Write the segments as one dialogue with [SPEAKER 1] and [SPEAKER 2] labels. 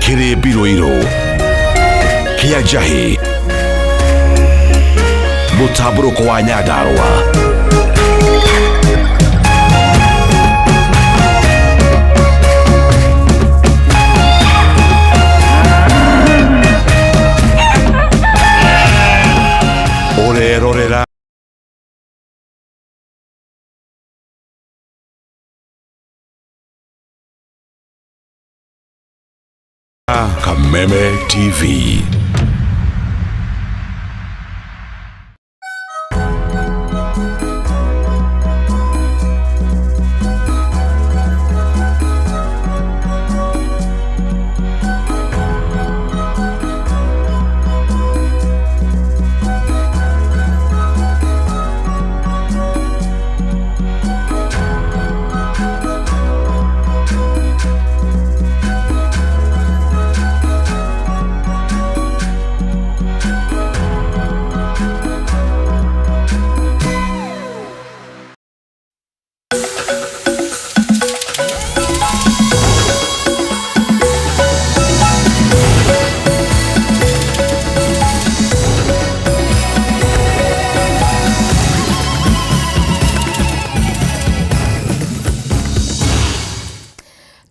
[SPEAKER 1] Kĩrĩmbirũirũ kĩa njahĩ mũtambũrũko wa Nyandarũa. Ũrerorera Kameme TV.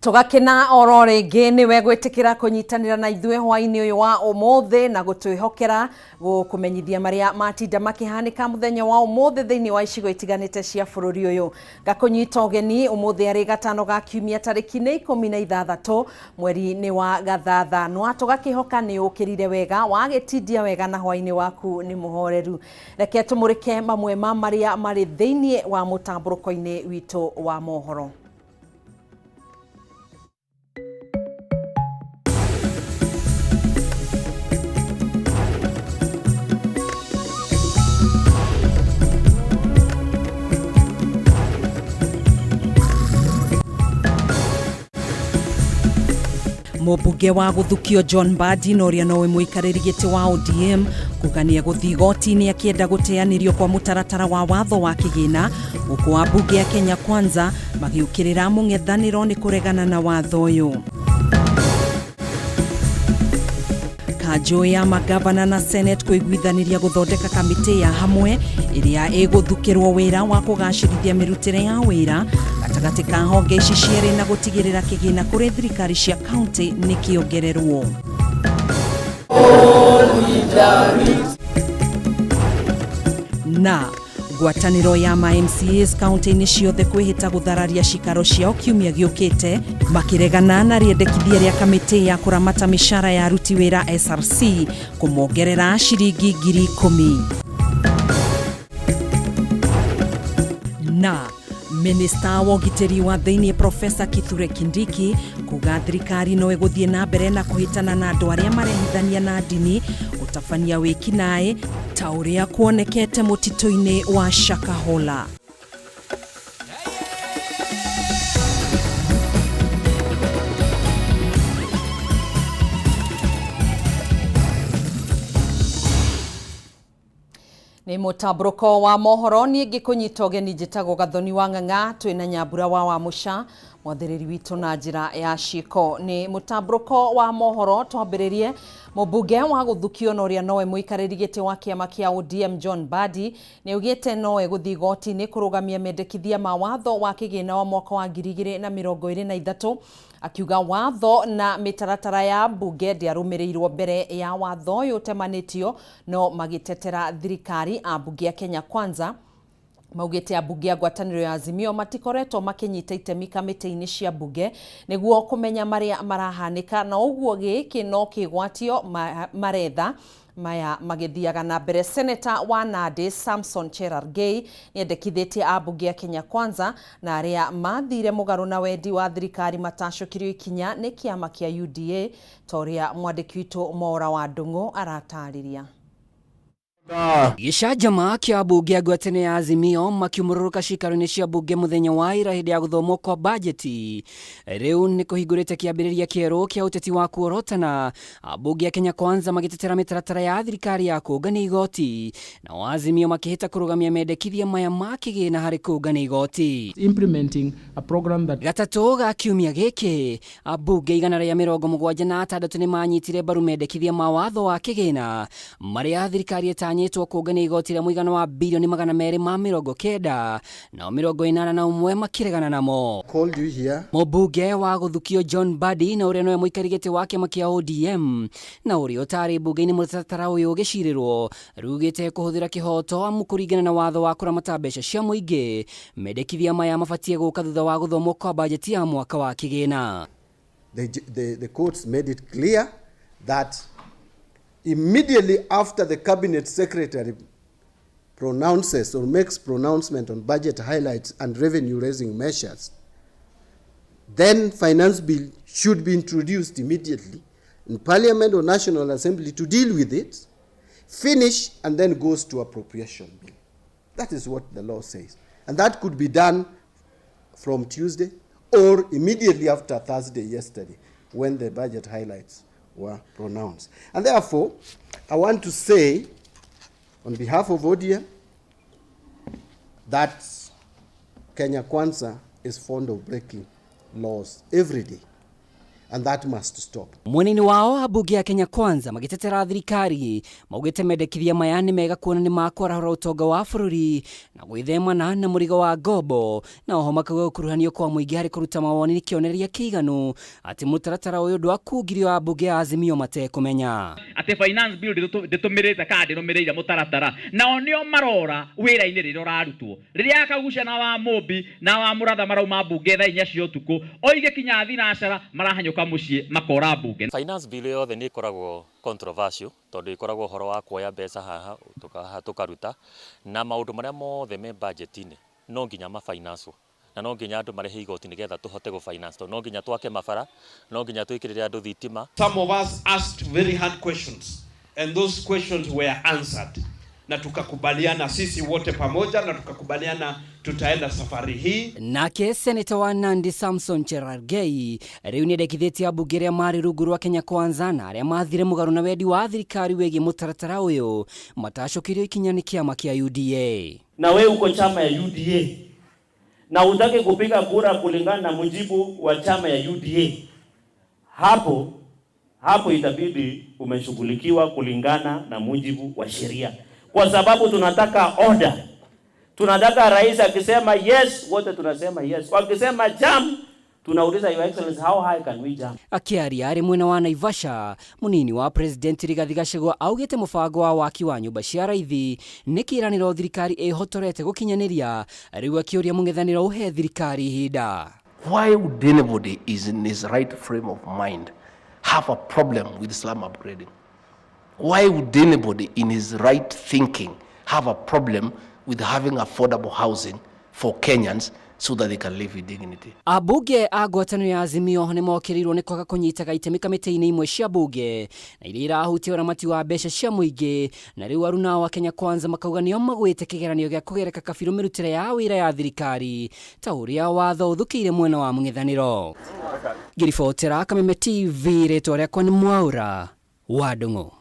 [SPEAKER 2] Tũgakena oro rĩngĩ nĩwe gwĩtĩkĩra kũnyitanĩra na ithuĩ hwainĩ ũyũ wa ũmũthĩ na gũtwĩhokera gũkũmenyithia marĩa matinda makĩhanĩka mũthenya wa ũmũthĩ thĩinĩ wa icigo itiganĩte cia bũrũri ũyũ. Ngakũnyita ũgeni ũmũthĩ arĩ gatano ga kiumia tarĩki nĩ 16 mweri-inĩ wa gathathanwa. Tũgakĩhoka nĩ ũkĩrire wega, wagĩtindia wega na hwainĩ waku nĩ mũhoreru. Reke tũmũrĩke mamwe ma marĩa marĩ thĩinĩ wa mũtambũrũko-inĩ witũ wa mohoro. Mũmbunge wa gũthukio John Mbadi na ũrĩa nowe mũikarĩri gĩtĩ wa ODM kuga nĩ egũthiĩ igoti-inĩ akĩenda gũteanĩrio kwa mũtaratara wa watho wa kĩgĩna, gũkũ ambunge a Kenya Kwanza magĩũkĩrĩra mũng'ethanĩro nĩ kũregana na watho ũyũ. Kanjũ ya magavana na Senate kũiguithanĩria gũthondeka kamĩtĩ ya hamwe ĩrĩa ĩgũthukĩrwo wĩra wa kũgacĩrithia mĩrutĩre ya wĩra gatagatĩ ka honge ici cierĩ na gũtigĩrĩra kĩgĩna kũrĩ thirikari cia kaunti nĩ kĩongererwo. Na ngwatanĩro ya ma MCAs kaunti-inĩ ciothe kwĩhĩta gũthararia cikaro ciao kiumia gĩũkĩte makĩregana na rĩendekithia rĩa kamĩtĩ ya kũramata mĩcara ya aruti wĩra SRC kũmongerera ciringi 10,000. Na Minista wa ũgitĩri wa thĩinĩ Profesa Kithure Kindiki kuga thirikari no ĩgũthiĩ na mbere na kũhĩtana na andũ arĩa marehithania na ndini gũtabania wĩkinaĩ ta ũrĩa kuonekete mũtitũ-inĩ wa Shakahola. Nĩ mũtambũrũko wa mohoro niĩ ngĩkũnyita ũgeni njĩtagwo Gathoni wa Ng'ang'a twĩna Nyambura wa Wamũca mwathĩrĩri witũ na njĩra ya ciĩko. Nĩ mũtambũrũko wa mohoro twambĩrĩrie mũmbunge wa gũthukio na ũrĩa nowe mũikarĩri gĩtĩ wa kĩama kĩa ODM John Mbadi nĩ augĩte no egũthiĩ igoti-inĩ kũrũgamia mendekithia ma watho wa kĩgĩna wa mwaka wa 2023 Akiuga watho na mĩtaratara ya mbunge ndĩarũmĩrĩirwo mbere ya watho ũyũ ũtemanĩtio no magĩtetera thirikari. Ambunge a Kenya Kwanza maugĩte ambunge a ngwatanĩro ya Azimio matikoretwo makĩnyita itemi kamĩtĩ-inĩ cia mbunge nĩguo kũmenya marĩa marahanĩka na ũguo gĩkĩ no kĩgwatio maretha Maya magĩthiaga na mbere, Seneta wa Nandi Samson Cherargei nĩendekithĩtie ambunge a Kenya Kwanza na arĩa mathire mũgarũ na wendi wa thirikari matacũkirio ikinya nĩ kĩama kĩa UDA ta ũrĩa mwandĩki witũ Mwaũra wa Ndung'u aratarĩria.
[SPEAKER 3] Gĩcanjama kĩa ambunge a ngwatanĩro ya Azimio makiumũrũrũka ciikaro-inĩ cia mbunge mũthenya wa ira hĩndĩ ya gũthomwo kwa bajeti rĩu nĩ kũhingũrĩte kĩambĩrĩria kĩerũ kĩa ũteti wa kuorotana. Ambunge a Kenya Kwanza magĩtetera mĩtaratara ya thirikari ya kũngania igoti, nao Azimio makĩhĩta kũrũgamia mendekithia maya ma kĩgĩna harĩ kũngania igoti.
[SPEAKER 4] Implementing a program that
[SPEAKER 3] Gatatũ ga kiumia gĩkĩ, ambunge 176 nĩ manyitire mbaru mendekithia ma watho wa kĩgĩna marĩa thirikari ĩtanyĩtwo kũngania igoti rĩa mũigana wa birioni 290, nao 81 makĩregana namo.
[SPEAKER 5] Called you here.
[SPEAKER 3] Mũmbunge wa gũthukio John Mbadi, na ũrĩa nowe mũikari gĩtĩ wa kĩama kĩa ODM na ũrĩa ũtarĩ mbunge-inĩ mũtaratara ũyũ ũgĩcirĩrwo, rugĩte kũhũthĩra kĩhoto amu kũringana na watho wa kũramata mbeca cia mũingĩ, mendekithia maya mabatiĩ gũka thutha wa gũthomwo kwa bajeti ya mwaka wa kĩgĩna.
[SPEAKER 5] The courts made it clear that immediately after the cabinet secretary pronounces or makes pronouncement on budget highlights and revenue raising measures, then finance bill should be introduced immediately in Parliament or National Assembly to deal with it, finish, and then goes to appropriation bill. That is what the law says. And that could be done from Tuesday or immediately after Thursday yesterday when the budget highlights were pronounced. And therefore, I want to say on behalf of ODM that Kenya Kwanza is fond of breaking laws every day, and that must stop.
[SPEAKER 3] Mwena-inĩ wao, ambunge a Kenya Kwanza magĩtetera thirikari maugĩte mendekithia maya nĩ mega kuona nĩ makwarahũra ũtonga wa bũrũri na gwĩthemana na mũrigo wa ngombo, na oho makauga gũkuruhanio kwa mũingĩ harĩ kũruta mawoni nĩ kĩonereria kĩiganu atĩ mũtaratara ũyũ ndwakungirio ambunge a Azimio matekũmenya.
[SPEAKER 6] Atĩ finance bill ndĩtũmĩrĩte kana ndĩrũmĩrĩire mũtaratara, nao nĩo marora wĩra-inĩ rĩrĩa ũrarutwo, rĩrĩa Akagucia na wa Mũmbi na wa Mũratha marauma mbunge thaa 4 cia ũtukũ, oige kinya thinacara marahanyũka mũciĩ makora mbunge.
[SPEAKER 7] Finance bill yothe nĩ ĩkoragwo controversial tondũ ĩkoragwo ũhoro wa kuoya mbeca haha haha tũkaruta, na maũndũ marĩa mothe me budget-inĩ no nginya ma-finance, na no nginya andũ marĩhe igoti nĩgetha tũhote gũ-finance, tondũ no nginya twake mabara, no nginya twĩkĩrĩre andũ thitima.
[SPEAKER 8] Some of us asked very hard questions and those questions were answered, na tukakubaliana sisi wote pamoja na tukakubaliana tutaenda safari hii.
[SPEAKER 3] Nake seneta wa Nandi Samson Cherargei rĩu nĩendekithĩtie ambunge arĩa marĩ rungu rwa Kenya Kwanza na arĩa mathire mũgarũ na wendi wa thirikari wĩgiĩ mũtaratara ũyũ matacũkĩrio ikinya nĩ kĩama kĩa UDA.
[SPEAKER 9] Na we uko chama ya UDA na utake kupiga kura kulingana na mujibu wa chama ya UDA, hapo hapo itabidi umeshughulikiwa kulingana na mujibu wa sheria, kwa sababu tunataka order. Tunataka rais akisema yes, wote tunasema yes. Wakisema jump, tunauliza, "Your Excellency, how high can we jump?"
[SPEAKER 3] Akĩaria arĩ mwena wa Naivasha, mũnini wa president Rigathi Gachagua augĩte mũbango wa waki wa nyũmba cia raithi nĩ kĩĩranĩro thirikari ĩhotorete gũkinyanĩria, rĩu akĩũria mũng'ethanĩro ũhe thirikari ihinda.
[SPEAKER 10] Why would anybody is in his right frame of mind have a problem with slum upgrading? Why would anybody in his right thinking have a problem with having affordable housing for Kenyans so that they can live with dignity?
[SPEAKER 3] Ambunge a ngwatanĩro ya Azimio nĩ mokĩrĩirwo nĩ kwaga kũnyitaga itemi kamĩtĩ-inĩ imwe cia bunge na iria irahutia ũramati wa mbeca cia mũingĩ, na rĩu aruna a Kenya Kwanza makauga nĩo magwĩte kĩgeranio gĩa kũgereka kabirũ mĩrutĩre ya wĩra ya thirikari ta ũrĩa watho ũthũkĩire mwena wa mũng'ethanĩro. Ngĩribotera Kameme TV, rĩtwa rĩakwa nĩ Mwaũra wa Ndung'u.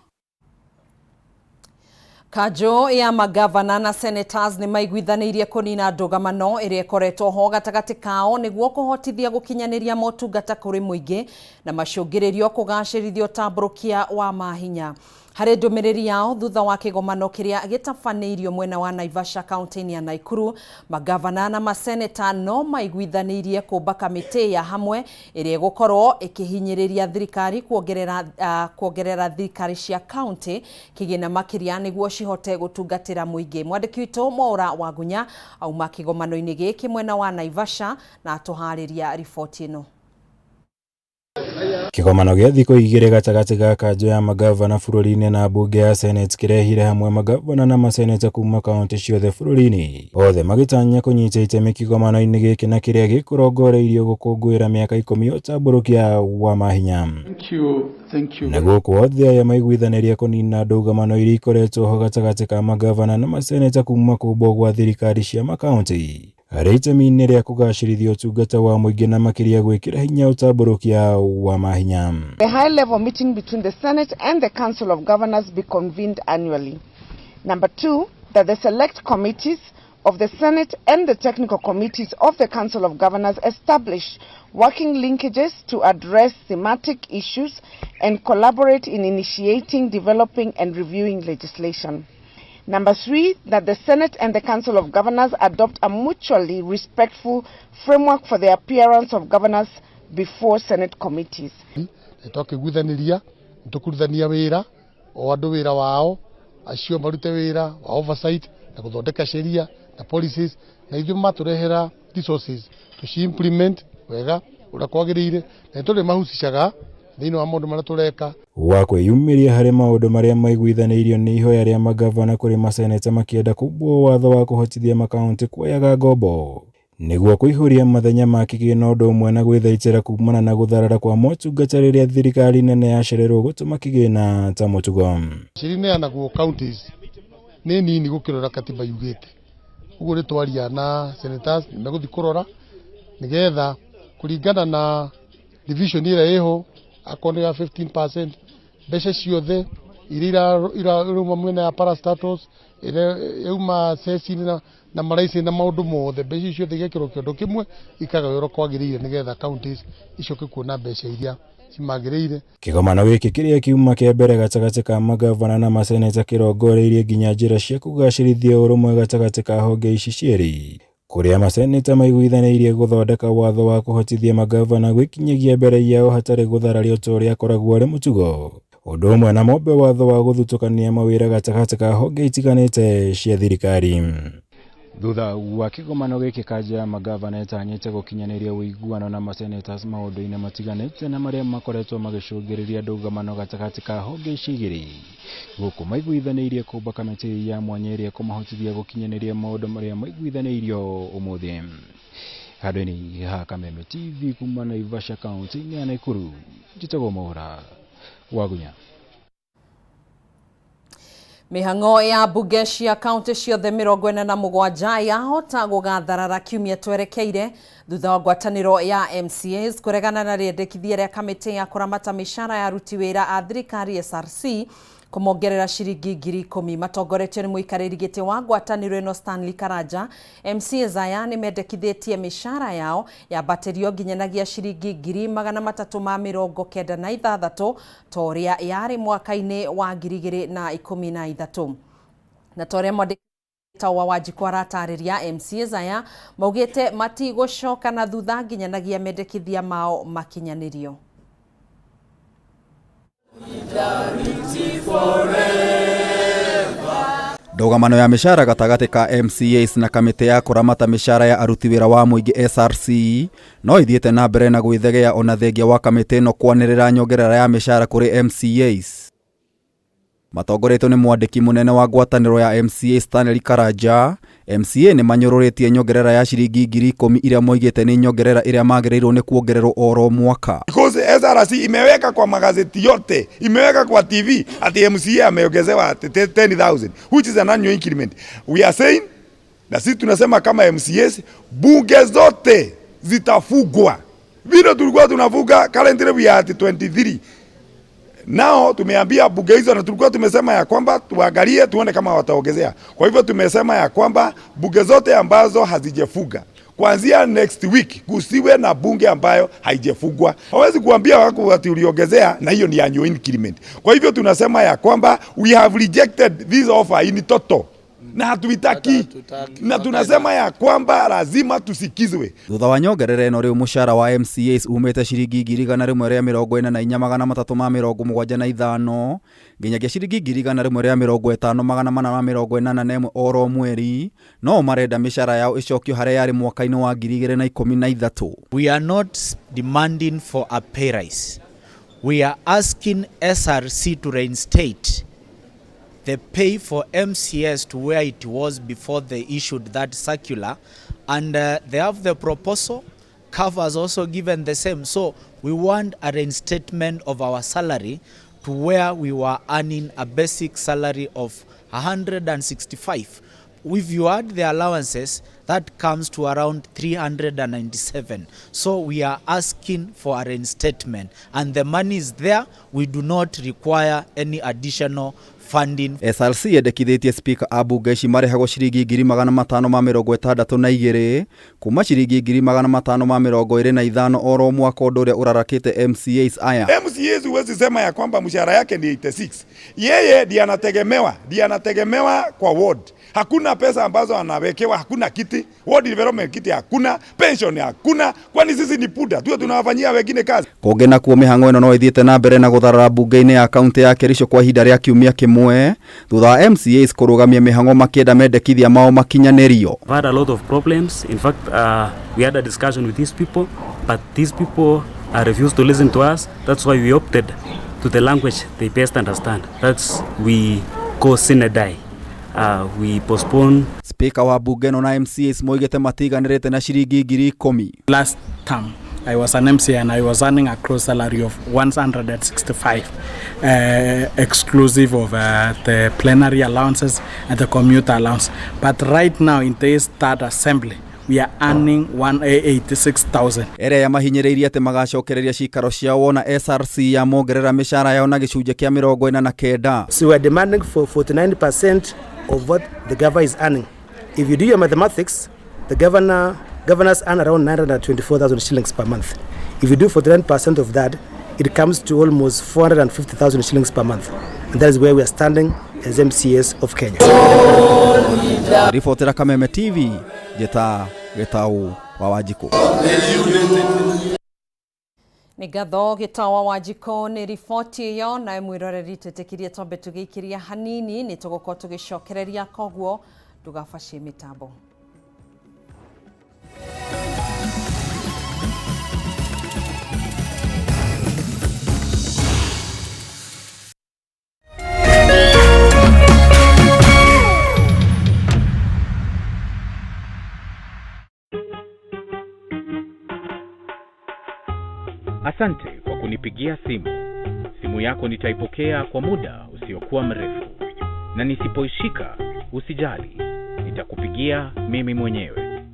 [SPEAKER 2] Kanjũ ya magavana na senators nĩ maiguithanĩirie kũnina ndũgamano ĩrĩa ĩkoretwo ho gatagatĩ kao nĩguo kũhotithia gũkinyanĩria motungata kũrĩ mũingĩ na macũngĩrĩrio kũgacĩrithia ũtambũrũkia wa mahinya. Harĩ ndũmĩrĩri yao thutha wa kĩgomano kĩrĩa gĩtabanĩirio mwena wa Naivasha kaunti-inĩ ya Nakuru, magavana na maseneta no maiguithanĩirie kũmba kamĩtĩ ya hamwe ĩrĩa ĩgũkorwo ĩkĩhinyĩrĩria thirikari kuongerera thirikari cia kaunti kĩgĩna makĩria nĩguo cihote gũtungatĩra mũingĩ. Mwandĩki witũ Mwaũra Wagunya auma kĩgomano-inĩ gĩkĩ mwena wa Naivasha na atũharĩria riboti ĩno.
[SPEAKER 11] Kĩgomano gĩa thikũ igĩrĩ gatagatĩ ga kanjũ ya magavana bũrũri-inĩ na mbunge ya Senate kĩrehire hamwe magavana na maseneta kuma kaunti ciothe bũrũri-inĩ, othe magĩtanya kũnyita itemi kĩgomano-inĩ gĩkĩ na kĩrĩa gĩkũrongoreirio gũkũngũĩra mĩaka 10 ya ũtambũrũkia wa mahinya. Na gũkũ othe aya maiguithanĩria kũnina ndũgamano iria ikoretwo ho gatagatĩ ka magavana na maseneta kuma kũmbwo gwa thirikari cia makaunti harĩ itemi-inĩ rĩa kũgacĩrithia ũtungata wa mũingĩ na makĩria gwĩkĩra hinya ũtambũrũkia wa mahinya.
[SPEAKER 12] A high-level meeting between the Senate and the Council of Governors be convened annually. Number 2, that the select committees of the Senate and the technical committees of the Council of Governors establish working linkages to address thematic issues and collaborate in initiating, developing and reviewing legislation. Number 3, that the Senate and the Council of Governors adopt a mutually respectful framework for the appearance of governors before Senate committees.
[SPEAKER 13] Twakĩiguithaniria nĩtũkũrutithania wĩra o andũ wĩra wao acio marute wĩra wa oversight na gũthondeka sheria na policies na ithuĩ matũrehera resources tũci implement wega ũrĩa kwagĩrĩire na nĩtũrĩ mahusicaga thĩinĩ wa maũndũ marĩa tũreka.
[SPEAKER 11] Wa kwĩyumĩria harĩ maũndũ marĩa maiguithanĩirio nĩ ihoya rĩa magavana kũrĩ maseneta makĩenda kũmbwo watho wa kũhotithia makaunti kuoyaga ngombo nĩguo kũihũria mathenya ma kĩgĩna ũndũ ũmwe na gwĩthaitĩra kumana na gũtharara kwa motungata rĩrĩa thirikari nene yacererwo gũtũma kĩgĩna ta mũtugo.
[SPEAKER 13] Ciringi ineanagwo counties nĩ nini gũkĩra ũrĩa katiba yugĩte, ũguo nĩtwaria na senators nĩmegũthiĩ kũrora nĩgetha kũringana na division ĩrĩa ĩho akorwo nĩ ya 15% mbeca ciothe iria irauma mwena ya parastatals ĩrĩa yauma ceci-inĩ na maraici na maũndũ mothe mbeca icio ciothe igekĩrwo kĩondo kĩmwe ikagaywo ũrĩa kwagĩrĩire nĩgetha counties icoke kuona mbeca iria cimagĩrĩire.
[SPEAKER 11] Kĩgomano gĩkĩ kĩrĩa kiuma kĩa mbere gatagatĩ ka magavana na maseneta kĩrongoreirie nginya njĩra cia kũgacĩrithia ũrũmwe gatagatĩ ka honge ici cierĩ, kũrĩa maseneta maiguithanĩirie gũthondeka watho wa kũhotithia magavana gwĩkinyagia mbere yao hatarĩ gũtharario ta ũrĩa akoragwo arĩ mũtugo, ũndũ ũmwe na mombe watho wa gũthutũkania mawĩra gatagatĩ ka honge itiganĩte cia thirikari. Thutha wa kĩgomano gĩkĩ kanjũ ya magavana ĩtanyĩte gũkinyanĩria ũiguano na masenators maũndũ-inĩ matiganĩte na marĩa makoretwo magĩcũngĩrĩria ndũgamano gatagatĩ ka honge ici igĩrĩ, gũkũ maiguithanĩirie kũmba kamĩtĩ ya mwanya ĩrĩa ĩkũmahotithia gũkinyanĩria maũndũ marĩa maiguithanĩirio ũmũthĩ. Handũ-inĩ ha Kameme TV kuma Naivasha kaunti-inĩ ya Nakuru, njĩtagwo Mwaura Wagunya.
[SPEAKER 2] Mĩhang'o ya mbunge cia kaunti ciothe 47 yahota gũgatharara kiumia twerekeire thutha wa ngwatanĩro ya MCAs kũregana na rĩendekithia rĩa kamĩtĩ ya kũramata mĩcara ya aruti wĩra a thirikari SRC kũmongerera ciringi 10,000 matongoretio nĩ mũikarĩri gĩtĩ wa ngwatanĩro ĩno Stanley Karanja. MCAs aya nĩ mendekithĩtie mĩcara yao yambatĩrio nginyanagia ciringi 396,000 ta ũrĩa yarĩ mwaka-inĩ wa 2013. Na ta ũrĩa mwandĩki wa Wanjikũ aratarĩria, MCAs aya maugĩte matigũcoka na thutha nginyanagia mendekithia mao makinyanĩrio.
[SPEAKER 14] Ndũgamano ya mĩcara gatagatĩ ka MCAs na kamĩtĩ ya kũramata mĩcara ya aruti wĩra wa mũingĩ SRC no ithiĩte na mbere na gwĩthegea ona thengia wa kamĩtĩ ĩno kwanĩrĩra nyongerera ya mĩcara kũrĩ MCAs. Matongoretio nĩ mwandĩki mũnene wa ngwatanĩro ya MCA Stanley Karanja, MCA nĩ manyũrũrĩtie nyongerera ya ciringi 10,000 iria moigĩte nĩ nyongerera ĩrĩa magĩrĩirwo nĩ kuongererwo oro mwaka.
[SPEAKER 15] Because SRC imeweka kwa magazeti yote, imeweka kwa TV ati MCA ameongezewa 10,000 which is an annual increment. We are saying, na sisi tunasema kama MCAs, bunge zote zitafugwa. Vile tulikuwa tunafuga currently we are at 23. Nao tumeambia bunge hizo, na tulikuwa tumesema ya kwamba tuangalie tuone kama wataongezea. Kwa hivyo tumesema ya kwamba bunge zote ambazo hazijefuga kuanzia next week kusiwe na bunge ambayo haijafugwa. Hawezi kuambia wako ati uliongezea na hiyo ni annual increment. Kwa hivyo tunasema ya kwamba we have rejected this offer in total. Na hatuitaki. Na tunasema ya kwamba lazima tusikizwe.
[SPEAKER 14] Thutha wa nyongerera ĩno rĩu mũcara wa MCAs umĩte ciringi 144,375 nginyagia ciringi 150,481 oro mweri, no marenda mĩcara yao ĩcokio harĩa yarĩ mwaka-inĩ wa 2013.
[SPEAKER 16] We are not demanding for a pay rise. We are asking SRC to reinstate the pay for MCS to where it was before they issued that circular, and they have the proposal. CAF has also given the same. So we want a reinstatement of our salary to where we were earning a basic salary of 165. If you add the allowances, that comes to around 397. So we are asking for a reinstatement, and the money is there. We do not require any additional funding.
[SPEAKER 14] SRC yendekithĩtie speaker a mbunge ici marĩhagwo ciringi 562,000 kuma ciringi 525,000 oro mwaka, ũndũ ũrĩa ũrarakĩte MCAs aya.
[SPEAKER 15] MCAs huwezi sema ya kwamba mshahara yake ni 86. Yeye ndiye anategemewa, ndiye anategemewa kwa ward. Hakuna pesa ambazo anawekewa, hakuna kiti, ward development kiti hakuna, pension hakuna, kwani sisi ni puda tuwe tunawafanyia wengine kazi.
[SPEAKER 14] Kũngĩ nakuo mĩhang'o ĩno no ĩthiĩte na mbere na gũtharara mbunge-inĩ ya kaunti ya Kericho kwa ihinda rĩa kiumia kĩmwe thutha wa MCAs kũrũgamia mĩhang'o makĩenda mendekithia mao makinyanĩrio.
[SPEAKER 17] We've had a lot of problems. In fact, we had a discussion with these people, but these people refused to listen to us. That's why we opted to the language they best understand. That's we go sine die. We postpone.
[SPEAKER 14] Speaker wa bunge ĩno na MCAs moigĩte matiganĩrĩte na ciringi 10,000.
[SPEAKER 4] Last term, I was an MCA and I was earning a gross salary of 165, exclusive of the plenary allowances and the commuter allowance. But right now in this third assembly, we are earning 186,000.
[SPEAKER 14] Ĩrĩa yamahinyĩrĩirie atĩ magacokereria cikaro ciao wona SRC ya mongerera mĩcara yao na gĩcunjĩ kĩa 49.
[SPEAKER 18] So we are demanding for 49% of what the governor is earning. If you do your mathematics, the governors earn around 924,000 shillings per month. If you do 49% of that, it comes to almost 450,000 shillings per month. And that is where we are standing as MCAs of Kenya.
[SPEAKER 14] Ribotera Kameme TV, njĩta Gĩtaũ wa Wanjikũ.
[SPEAKER 2] Nĩ ngatho Gĩtaũ wa Wanjikũ nĩ riboti ĩyo, nawe mwĩroreri twĩtĩkirie twambe tũgĩikĩria hanini nĩ tũgũkorwo tũgĩcokereria, koguo ndũgabacie mĩtambo.
[SPEAKER 19] Asante kwa kunipigia simu. Simu yako nitaipokea kwa muda usiokuwa mrefu, na nisipoishika usijali, nitakupigia mimi mwenyewe.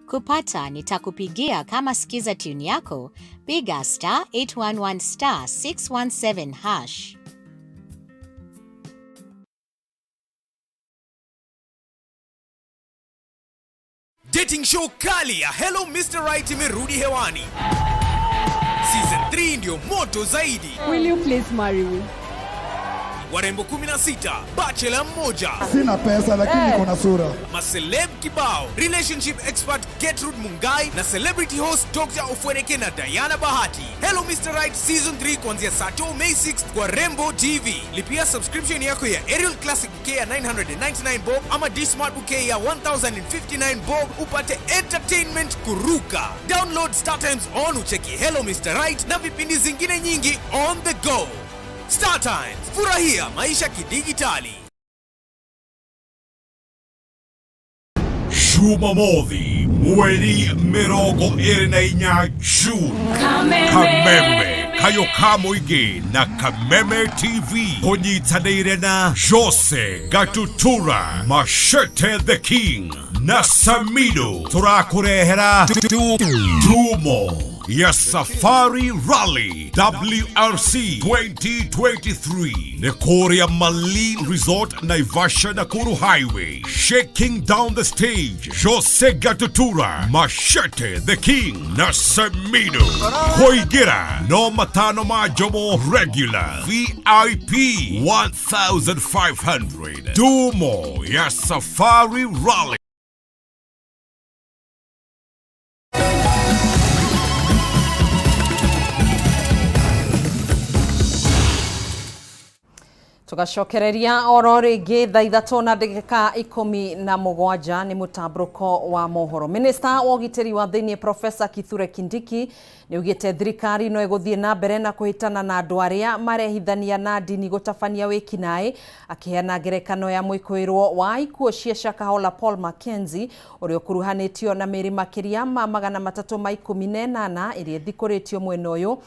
[SPEAKER 20] Kupata nitakupigia kama skiza tune yako, piga star 811 star 617 hash.
[SPEAKER 21] Dating show kali ya Hello Mr. Right imerudi hewani. Season 3 ndio moto zaidi.
[SPEAKER 22] Will you please marry me?
[SPEAKER 21] Warembo 16, bachelor mmoja.
[SPEAKER 23] Sina pesa lakini niko na sura.
[SPEAKER 21] Maceleb kibao, relationship expert Gertrude Mungai na celebrity host Dr. Ofweneke na Diana Bahati. Hello Mr. Right Season 3 kuanzia saa 2 May 6 kwa Rembo TV. Lipia subscription yako ya Aerial Classic Bouquet ya 999 bob ama D Smart Bouquet ya 1059 bob upate entertainment kuruka. Download Star Times on ucheki Hello Mr. Right na vipindi zingine nyingi on the go. Star Times, furahia maisha kidijitali.
[SPEAKER 1] Jumamothi mweri 24 June, Kameme kayo ka mũingĩ na Kameme TV kũnyitanĩire na Jose Gatutura, Machete the King na Samido, tũrakũrehera Tumo ya Safari Rally WRC 2023 nĩ kũrĩa Malin Resort, Naivasha, Nakuru Highway. Shaking down the stage, Jose Gatutura, Machete the King na Samido. Kũingĩra no matano ma Jomo, regular VIP 1500. Dumo ya Safari Rally.
[SPEAKER 2] Tugacokereria oro rĩngĩ thaa ithatũ na ndagĩka 17 nĩ mũtambũrũko wa mohoro. Minista wa ũgitĩri wa thĩinĩ Profesa Kithure Kindiki nĩ augĩte thirikari no ĩgũthiĩ na mbere na kũhĩtana na andũ arĩa marehithania na ndini gũtabania wĩkinaĩ, akĩheana ngerekano ya mwĩkũĩrwo wa ikuũ cia Shakahola Paul Mackenzie ũrĩa ũkuruhanĩtio na mĩĩrĩ makĩria ma 318 ĩrĩa ĩthikũrĩtio mwena ũyũ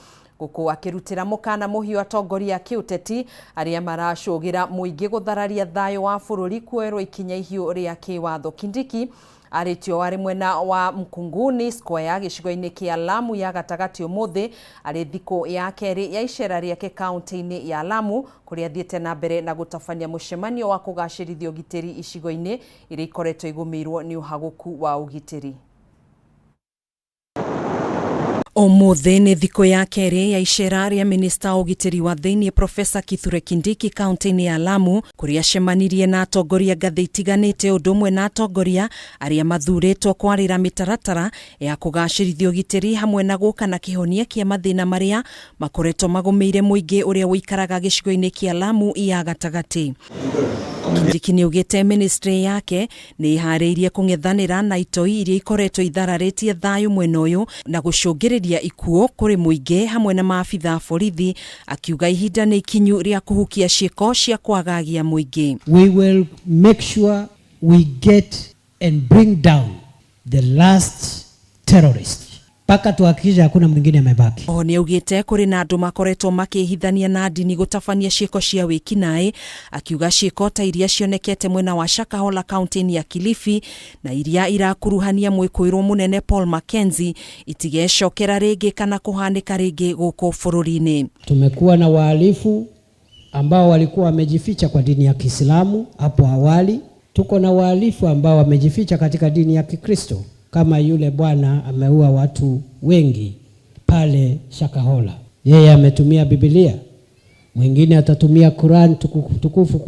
[SPEAKER 2] gũkũ akĩrutĩra mũkana mũhiũ atongoria a kĩũteti arĩa maracũgĩra mũingĩ gũthararia thayũ wa bũrũri kuoerwo ikinya ihiũ rĩa kĩwatho. Kindiki arĩtio arĩ mwena wa Mkunguni Square gĩcigo-inĩ kĩa Lamu ya gatagatĩ ũmũthĩ arĩ thikũ ya kerĩ ya icera rĩake kaunti-inĩ ya Lamu kũrĩa athiĩte na mbere na gũtabania mũcemanio wa kũgacĩrithia ũgitĩri icigo-inĩ iria ikoretwo igũmĩirwo nĩ ũhagũku wa ũgitĩri. Ũmũthĩ nĩ thikũ ya kerĩ ya icera rĩa minista wa ũgitĩri wa thĩinĩ Profesa Kithure Kindiki kaunti-inĩ ya Lamu kũrĩa acemanirie na atongoria ngathĩ itiganĩte ũndũ ũmwe na atongoria arĩa mathurĩtwo kwarĩra mĩtaratara ya kũgacĩrithia ũgitĩri hamwe na gũka na kĩhonia kĩa mathĩna marĩa makoretwo magũmĩire mũingĩ ũrĩa ũikaraga gĩcigo-inĩ kĩa Lamu ya gatagatĩ. Kindiki nĩ augĩte ministry yake nĩ ĩharĩirie kũng'ethanĩra na itoi iria ikoretwo ithararĩtie thayũ mwena ũyũ na gũcũngĩrĩria ikuũ kũrĩ mũingĩ hamwe na maabitha a borithi, akiuga ihinda nĩ ikinyu rĩa kũhukia ciĩko cia kwagagia mũingĩ.
[SPEAKER 5] We will make sure we get and bring down the last terrorist mpaka tuhakikishe hakuna mwingine amebaki.
[SPEAKER 2] Oho nĩ augĩte kũrĩ na andũ makoretwo makĩhithania na ndini gũtabania ciĩko cia wĩkinaĩ, akiuga ciĩko ta iria cionekete mwena wa Shakahola kaunti-inĩ ya Kilifi na iria irakuruhania mwĩkũĩrwo mũnene Paul Mackenzie itigecokera rĩngĩ kana kũhanĩka rĩngĩ gũkũ bũrũri-inĩ.
[SPEAKER 5] Tumekuwa na wahalifu ambao walikuwa wamejificha kwa dini ya Kiislamu hapo awali. Tuko na wahalifu ambao wamejificha katika dini ya Kikristo kama yule bwana ameua watu wengi pale Shakahola. Yeye ametumia Biblia, mwingine atatumia Quran tukufu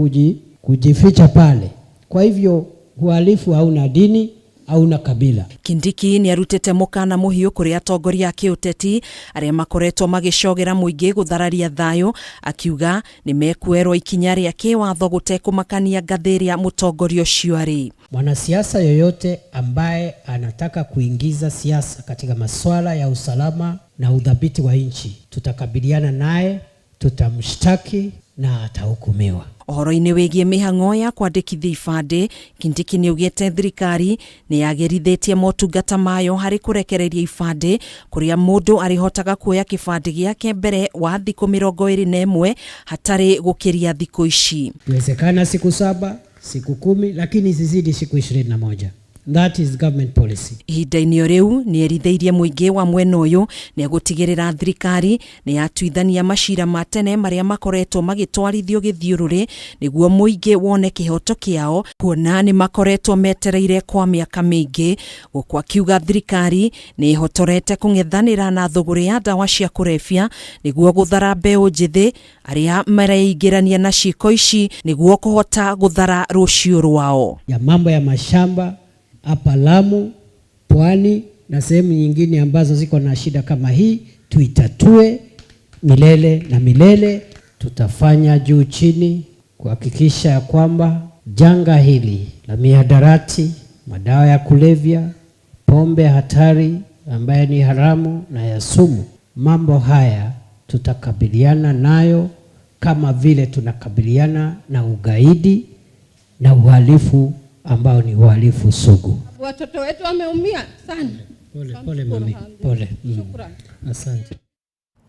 [SPEAKER 5] kujificha pale. Kwa hivyo uhalifu hauna dini, hauna kabila.
[SPEAKER 2] Kindiki nĩ arutĩte mũkana mũhiũ kũrĩ atongoria a kĩũteti arĩa makoretwo magĩcogera mũingĩ gũthararia thayũ, akiuga nĩ mekuoerwo ikinya rĩa kĩwatho gũtekũmakania ngathĩ ĩrĩa mũtongoria ũcio arĩ.
[SPEAKER 5] Mwanasiasa yoyote ambaye anataka kuingiza siasa katika masuala ya usalama na udhabiti wa nchi, tutakabiliana naye, tutamshtaki na atahukumiwa.
[SPEAKER 2] Ũhoro-inĩ wĩgiĩ mĩhang'o ya kwandĩkithia ibandĩ, Kindiki nĩ augĩte thirikari nĩ yagĩrithĩtie motungata mayo harĩ kũrekereria ibandĩ kũrĩa mũndũ arĩhotaga kuoya kĩbandĩ gĩake mbere wa thikũ 21 hatarĩ gũkĩria thikũ ici.
[SPEAKER 5] Iwezekana siku 7, siku 10, lakini isizidi siku 21. That is government policy.
[SPEAKER 2] Ihinda-inĩ o rĩu nĩ erithĩirie mũingĩ wa mwena ũyũ nĩ egũtigĩrĩra thirikari nĩ yatuithania macira ma tene marĩa makoretwo magĩtwarithio gĩthiũrũrĩ nĩguo mũingĩ wone kĩhoto kĩao kuona nĩ makoretwo metereire kwa mĩaka mĩingĩ, gũkũ akiuga thirikari nĩ ĩhotorete kũng'ethanĩra na thũgũrĩ ya ndawa cia kũrebia nĩguo gũthara mbeũ njĩthĩ arĩa mareingĩrania na ciĩko ici nĩguo kũhota gũthara rũciũ rwao.
[SPEAKER 5] Ya mambo ya mashamba hapa Lamu, Pwani na sehemu nyingine ambazo ziko na shida kama hii, tuitatue milele na milele. Tutafanya juu chini kuhakikisha ya kwamba janga hili la mihadarati, madawa ya kulevya, pombe hatari ambaye ni haramu na ya sumu, mambo haya tutakabiliana nayo kama vile tunakabiliana na ugaidi na uhalifu ambao ni uhalifu sugu.
[SPEAKER 6] Watoto wetu wameumia sana.
[SPEAKER 5] Pole, pole mami, pole. Asante.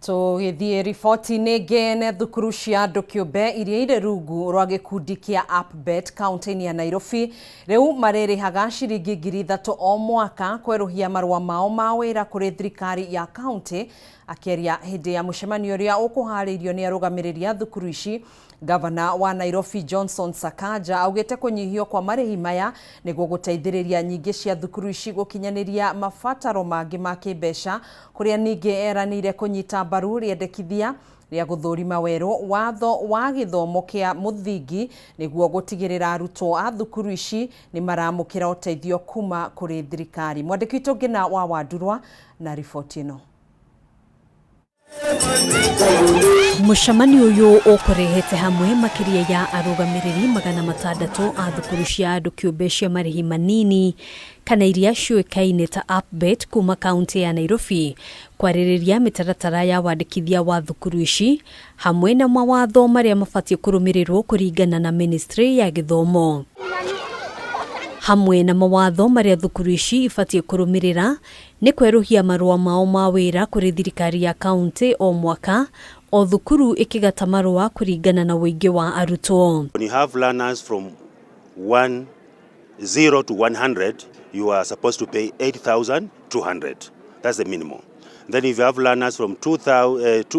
[SPEAKER 2] Tũgĩthiĩ riboti-inĩ ĩngĩ nĩ thukuru cia andũ kĩũmbe iria irĩ rungu rwa gĩkundi kĩa Upbet kaunti-inĩ ya Nairobi rĩu marĩrĩhaga ciringi 3,000 o mwaka kwerũhia marũa mao ma wĩra kũrĩ thirikari ya kaunti. Akĩaria hĩndĩ ya mũcemanio ũrĩa ũkũharĩirio nĩ arũgamĩrĩri a thukuru ici, Gavana wa Nairobi Johnson Sakaja augĩte kũnyihio kwa marĩhi maya nĩguo gũteithĩrĩria nyingĩ cia thukuru ici gũkinyanĩria mabataro mangĩ ma kĩmbeca, kũrĩa ningĩ eranĩire kũnyita mbaru rĩendekithia rĩa gũthũrima werũ watho wa gĩthomo kĩa mũthingi nĩguo gũtigĩrĩra arutwo a thukuru ici nĩ maramũkĩra ũteithio kuma kũrĩ thirikari. Mwandĩki witũ Ngina wa Wandurwa na riboti ĩno.
[SPEAKER 7] Mũcemanio ũyũ ũkũrehete hamwe makĩria ya arũgamĩrĩri 600 a thukuru cia andũ kĩũmbe cia marĩhi manini kana iria ciũĩkaine ta APBET kuma kaunti ya Nairobi kwarĩrĩria mĩtaratara ya wandĩkithia wa thukuru ici hamwe na mawatho marĩa mabatiĩ kũrũmĩrĩrwo kũringana na ministry ya gĩthomo. Hamwe na mawatho marĩa thukuru ici ibatiĩ kũrũmĩrĩra nĩ kwerũhia marũa mao ma wĩra kũrĩ thirikari ya kaunti o mwaka o thukuru ĩkĩgata marũa kũringana na ũingĩ wa arutwo.
[SPEAKER 8] When you have learners from 1, 0 to 100, you are supposed to pay 8,200. That's the minimum. Then if you have learners from 100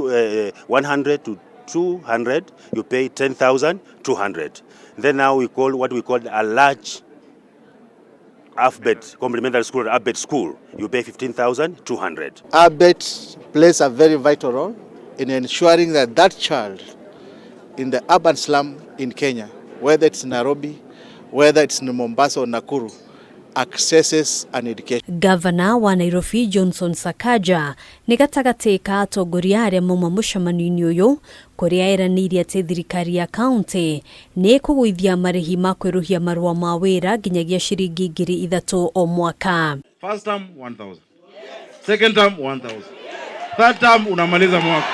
[SPEAKER 8] to 200, you pay 10,200. Then now we call what we call a large APBET, complementary school, APBET school, you pay 15,200.
[SPEAKER 22] APBET plays a very vital role in ensuring that that child in the urban slum in Kenya, whether it's Nairobi, whether it's in Mombasa or Nakuru, accesses an education.
[SPEAKER 7] Gavana wa Nairobi Johnson Sakaja nĩ gatagatĩ ka atongoria arĩa mauma mũcemanio-inĩ ũyũ kũrĩa eranĩire atĩ thirikari ya kaunti nĩ ĩkũgũithia marĩhi ma kwerũhia marũa ma wĩra nginyagia ciringi 3,000 o mwaka.
[SPEAKER 24] First term 1000. Second term 1000. Third term unamaliza mwaka.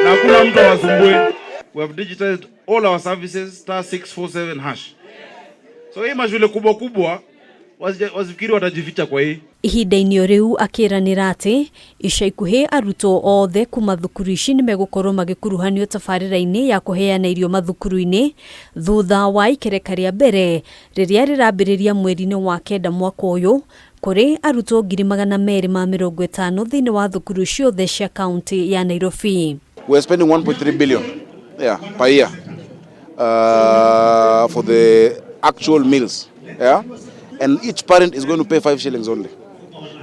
[SPEAKER 24] Na hakuna mtu awasumbue. We have digitized all our services *647#. So hii mashule kubwa kubwa wasifikiri watajificha kwa hii.
[SPEAKER 7] Ihinda-inĩ o rĩu akĩranĩra atĩ ica ikuhĩ arutwo othe kuma thukuru ici nĩ megũkorwo magĩkuruhanio tabarĩra-inĩ ya kũheana irio mathukuru-inĩ thutha wa ikereka rĩa mbere rĩrĩa rĩrambĩrĩria mweri-inĩ wa 9 mwaka ũyũ kũrĩ arutwo 250,000 thĩinĩ wa thukuru ciothe cia kaunti ya Nairobi.
[SPEAKER 25] We are spending 1.3 billion per year for the actual meals. Yeah? And each parent is going to pay 5 shillings only.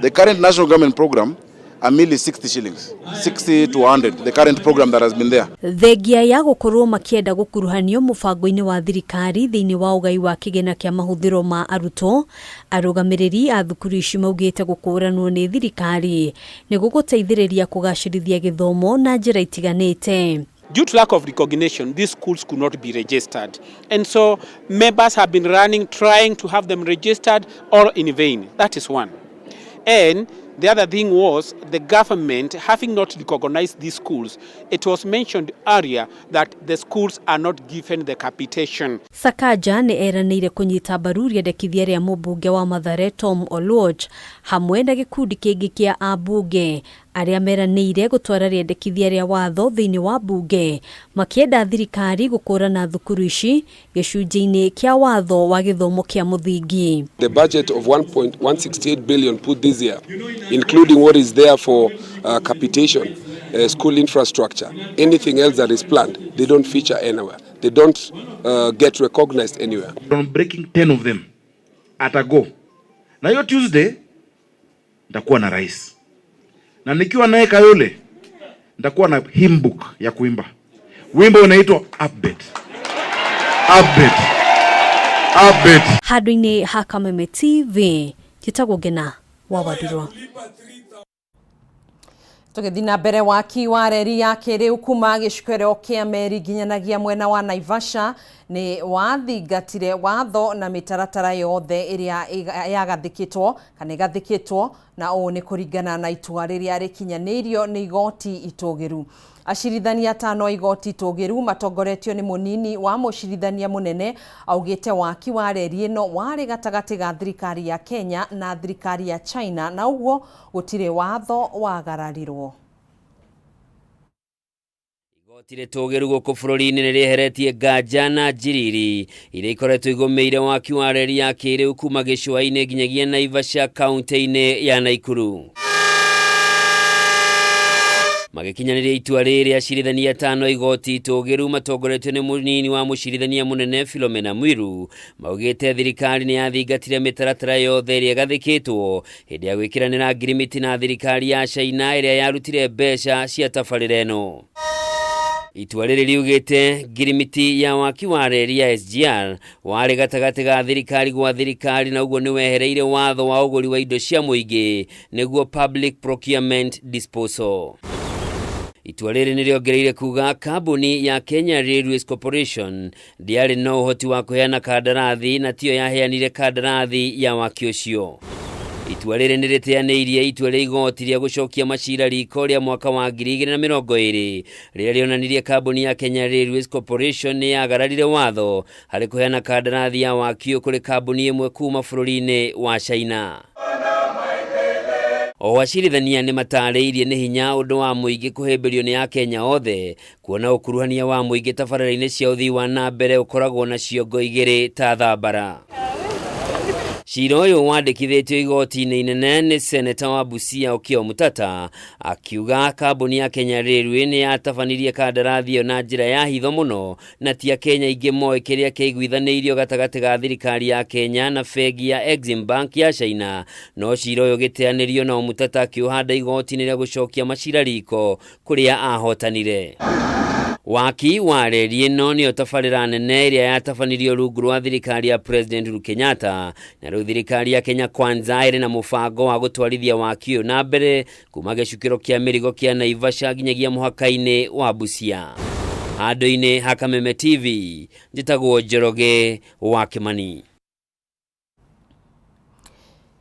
[SPEAKER 25] The current national government program, a meal is 60 shillings, 60 to 100, the current program that has been there.
[SPEAKER 7] Thengia ya gũkorwo makĩenda gũkuruhanio mũbango-inĩ wa thirikari thĩinĩ wa ũgai wa kĩgĩna kĩa mahũthĩro ma arutwo, arũgamĩrĩri a thukuru ici maugĩte gũkũranwo nĩ thirikari nĩ gũgũteithĩrĩria kũgacĩrithia gĩthomo na njĩra itiganĩte.
[SPEAKER 26] Due to lack of recognition, these schools could not be registered. And so members have been running, trying to have them registered, all in vain. That is one. And the other thing was the government, having not recognized these schools, it was mentioned earlier that the schools are not given the capitation.
[SPEAKER 7] Sakaja nĩ eranĩire kũnyita mbaru rĩendekithia rĩa mũmbunge wa Mathare Tom Oluoch hamwe na gĩkundi kĩngĩ kĩa ambunge arĩa meranĩire gũtwara rĩendekithia rĩa watho thĩinĩ wa mbunge makĩenda thirikari gũkũrana thukuru ici gĩcunjĩ-inĩ kĩa watho wa gĩthomo kĩa mũthingi.
[SPEAKER 27] The budget of 1.168 billion put this year, including what is there for capitation, school infrastructure, anything else that is planned, they don't feature anywhere. They don't get recognized anywhere.
[SPEAKER 24] I'm breaking 10 of them at a go. Na hiyo Tuesday nitakuwa na rais. Na nikiwa naye Kayole nitakuwa na hymn book ya kuimba. Wimbo unaitwa APBET. APBET. APBET.
[SPEAKER 7] Handũ-inĩ ha Kameme TV njĩtagwo Ngena wa Wathirwa.
[SPEAKER 2] Tũgĩthiĩ na mbere waki wa reri ya kĩrĩu kuma gĩcukĩro kĩa meri nginyanagia mwena wa Naivasha nĩ wathingatire watho na mĩtaratara yothe ĩrĩa yagathĩkĩtwo kana ĩgathĩkĩtwo na ũũ nĩ kũringana na itua rĩrĩa rĩkinyanĩirio nĩ igoti itũgĩru. Acirithania atano a igoti itũgĩru matongoretio nĩ mũnini wa mũcirithania mũnene augĩte waki wa reri ĩno warĩ gatagatĩ ga thirikari ya Kenya na thirikari ya China na ũguo gũtirĩ watho wagararirwo.
[SPEAKER 28] Igoti rĩtũgĩru gũkũ bũrũri-inĩ nĩ rĩeheretie nganja na njiriri iria ikoretwo igũmĩire waki wa reri ya kĩrĩu kuma gĩcũa-inĩ nginyagia Naivasha kaunti-inĩ ya Naikuru. Magĩkinyanĩria itua rĩrĩ acirithania atano igoti itũgĩru matongoretio nĩ mũnini wa mũcirithania mũnene Philomena Mwiru maugĩte thirikari nĩ yathingatire mĩtaratara yothe ĩrĩa ĩgathĩkĩtwo hĩndĩ ya gwĩkĩranĩra ngirimiti na thirikari ya China ĩrĩa yarutire mbeca cia tabarĩra ĩno. Itua rĩrĩ riugĩte ngirimiti ya waki wa reri ya SGR warĩ gatagatĩ ga thirikari gwa thirikari na ũguo nĩ wehereire watho wa ũgũri wa indo cia mũingĩ nĩguo Public Procurement Disposal. Itua rĩrĩ nĩ rĩongereire kuga kambuni ya Kenya Railways Corporation ndĩarĩ na ũhoti wa kũheana kandarathi na tiyo yaheanire kandarathi ya waki ũcio. Itua rĩrĩ nĩ rĩteanĩirie itua rĩa igoti rĩa gũcokia macira riko rĩa mwaka wa 2020 rĩrĩa rĩonanirie kambuni ya Kenya Railways Corporation nĩ yagararire watho harĩ kũheana kandarathi ya waki ũyũ kũrĩ kambuni ĩmwe kuma bũrũri-inĩ wa China. Oho acirithania nĩ matarĩirie nĩ hinya ũndũ wa mũingĩ kũhĩmbĩrio nĩ Akenya othe kuona ũkuruhania wa mũingĩ tabarĩra-inĩ cia ũthii wa na mbere ũkoragwo na ciongo igĩrĩ ta thambara. Cira ũyũ wandĩkithĩtio igoti-inĩ inene nĩ seneta wa Busia Okiya Omtatah akiuga kambuni ya Kenya Railway nĩ yatabanirie kandarathi ĩyo na njĩra ya hitho mũno na ti Akenya aingĩ moĩ kĩrĩa kĩaiguithanĩirio gatagatĩ ga thirikari ya Kenya na bengi ya Exim Bank ya China. No cira ũyũ ũgĩteanĩrio na Omtatah akĩũhanda igoti-inĩ rĩa gũcokia macira riko kũrĩa ahotanire. Waki wa reri ĩno nĩyo tabarĩra nene ĩrĩa yatabanirio rungu rwa thirikari ya President Uhuru Kenyatta na rĩu thirikari ya Kenya Kwanza ĩrĩ na mũbango wa gũtwarithia waki ũyũ na mbere kuma gĩcukĩro kĩa mĩrigo kĩa Naivasha nginyagia mũhaka-inĩ wa Busia. Handũ-inĩ ha Kameme TV, njĩtagwo Njoroge wa Kĩmani.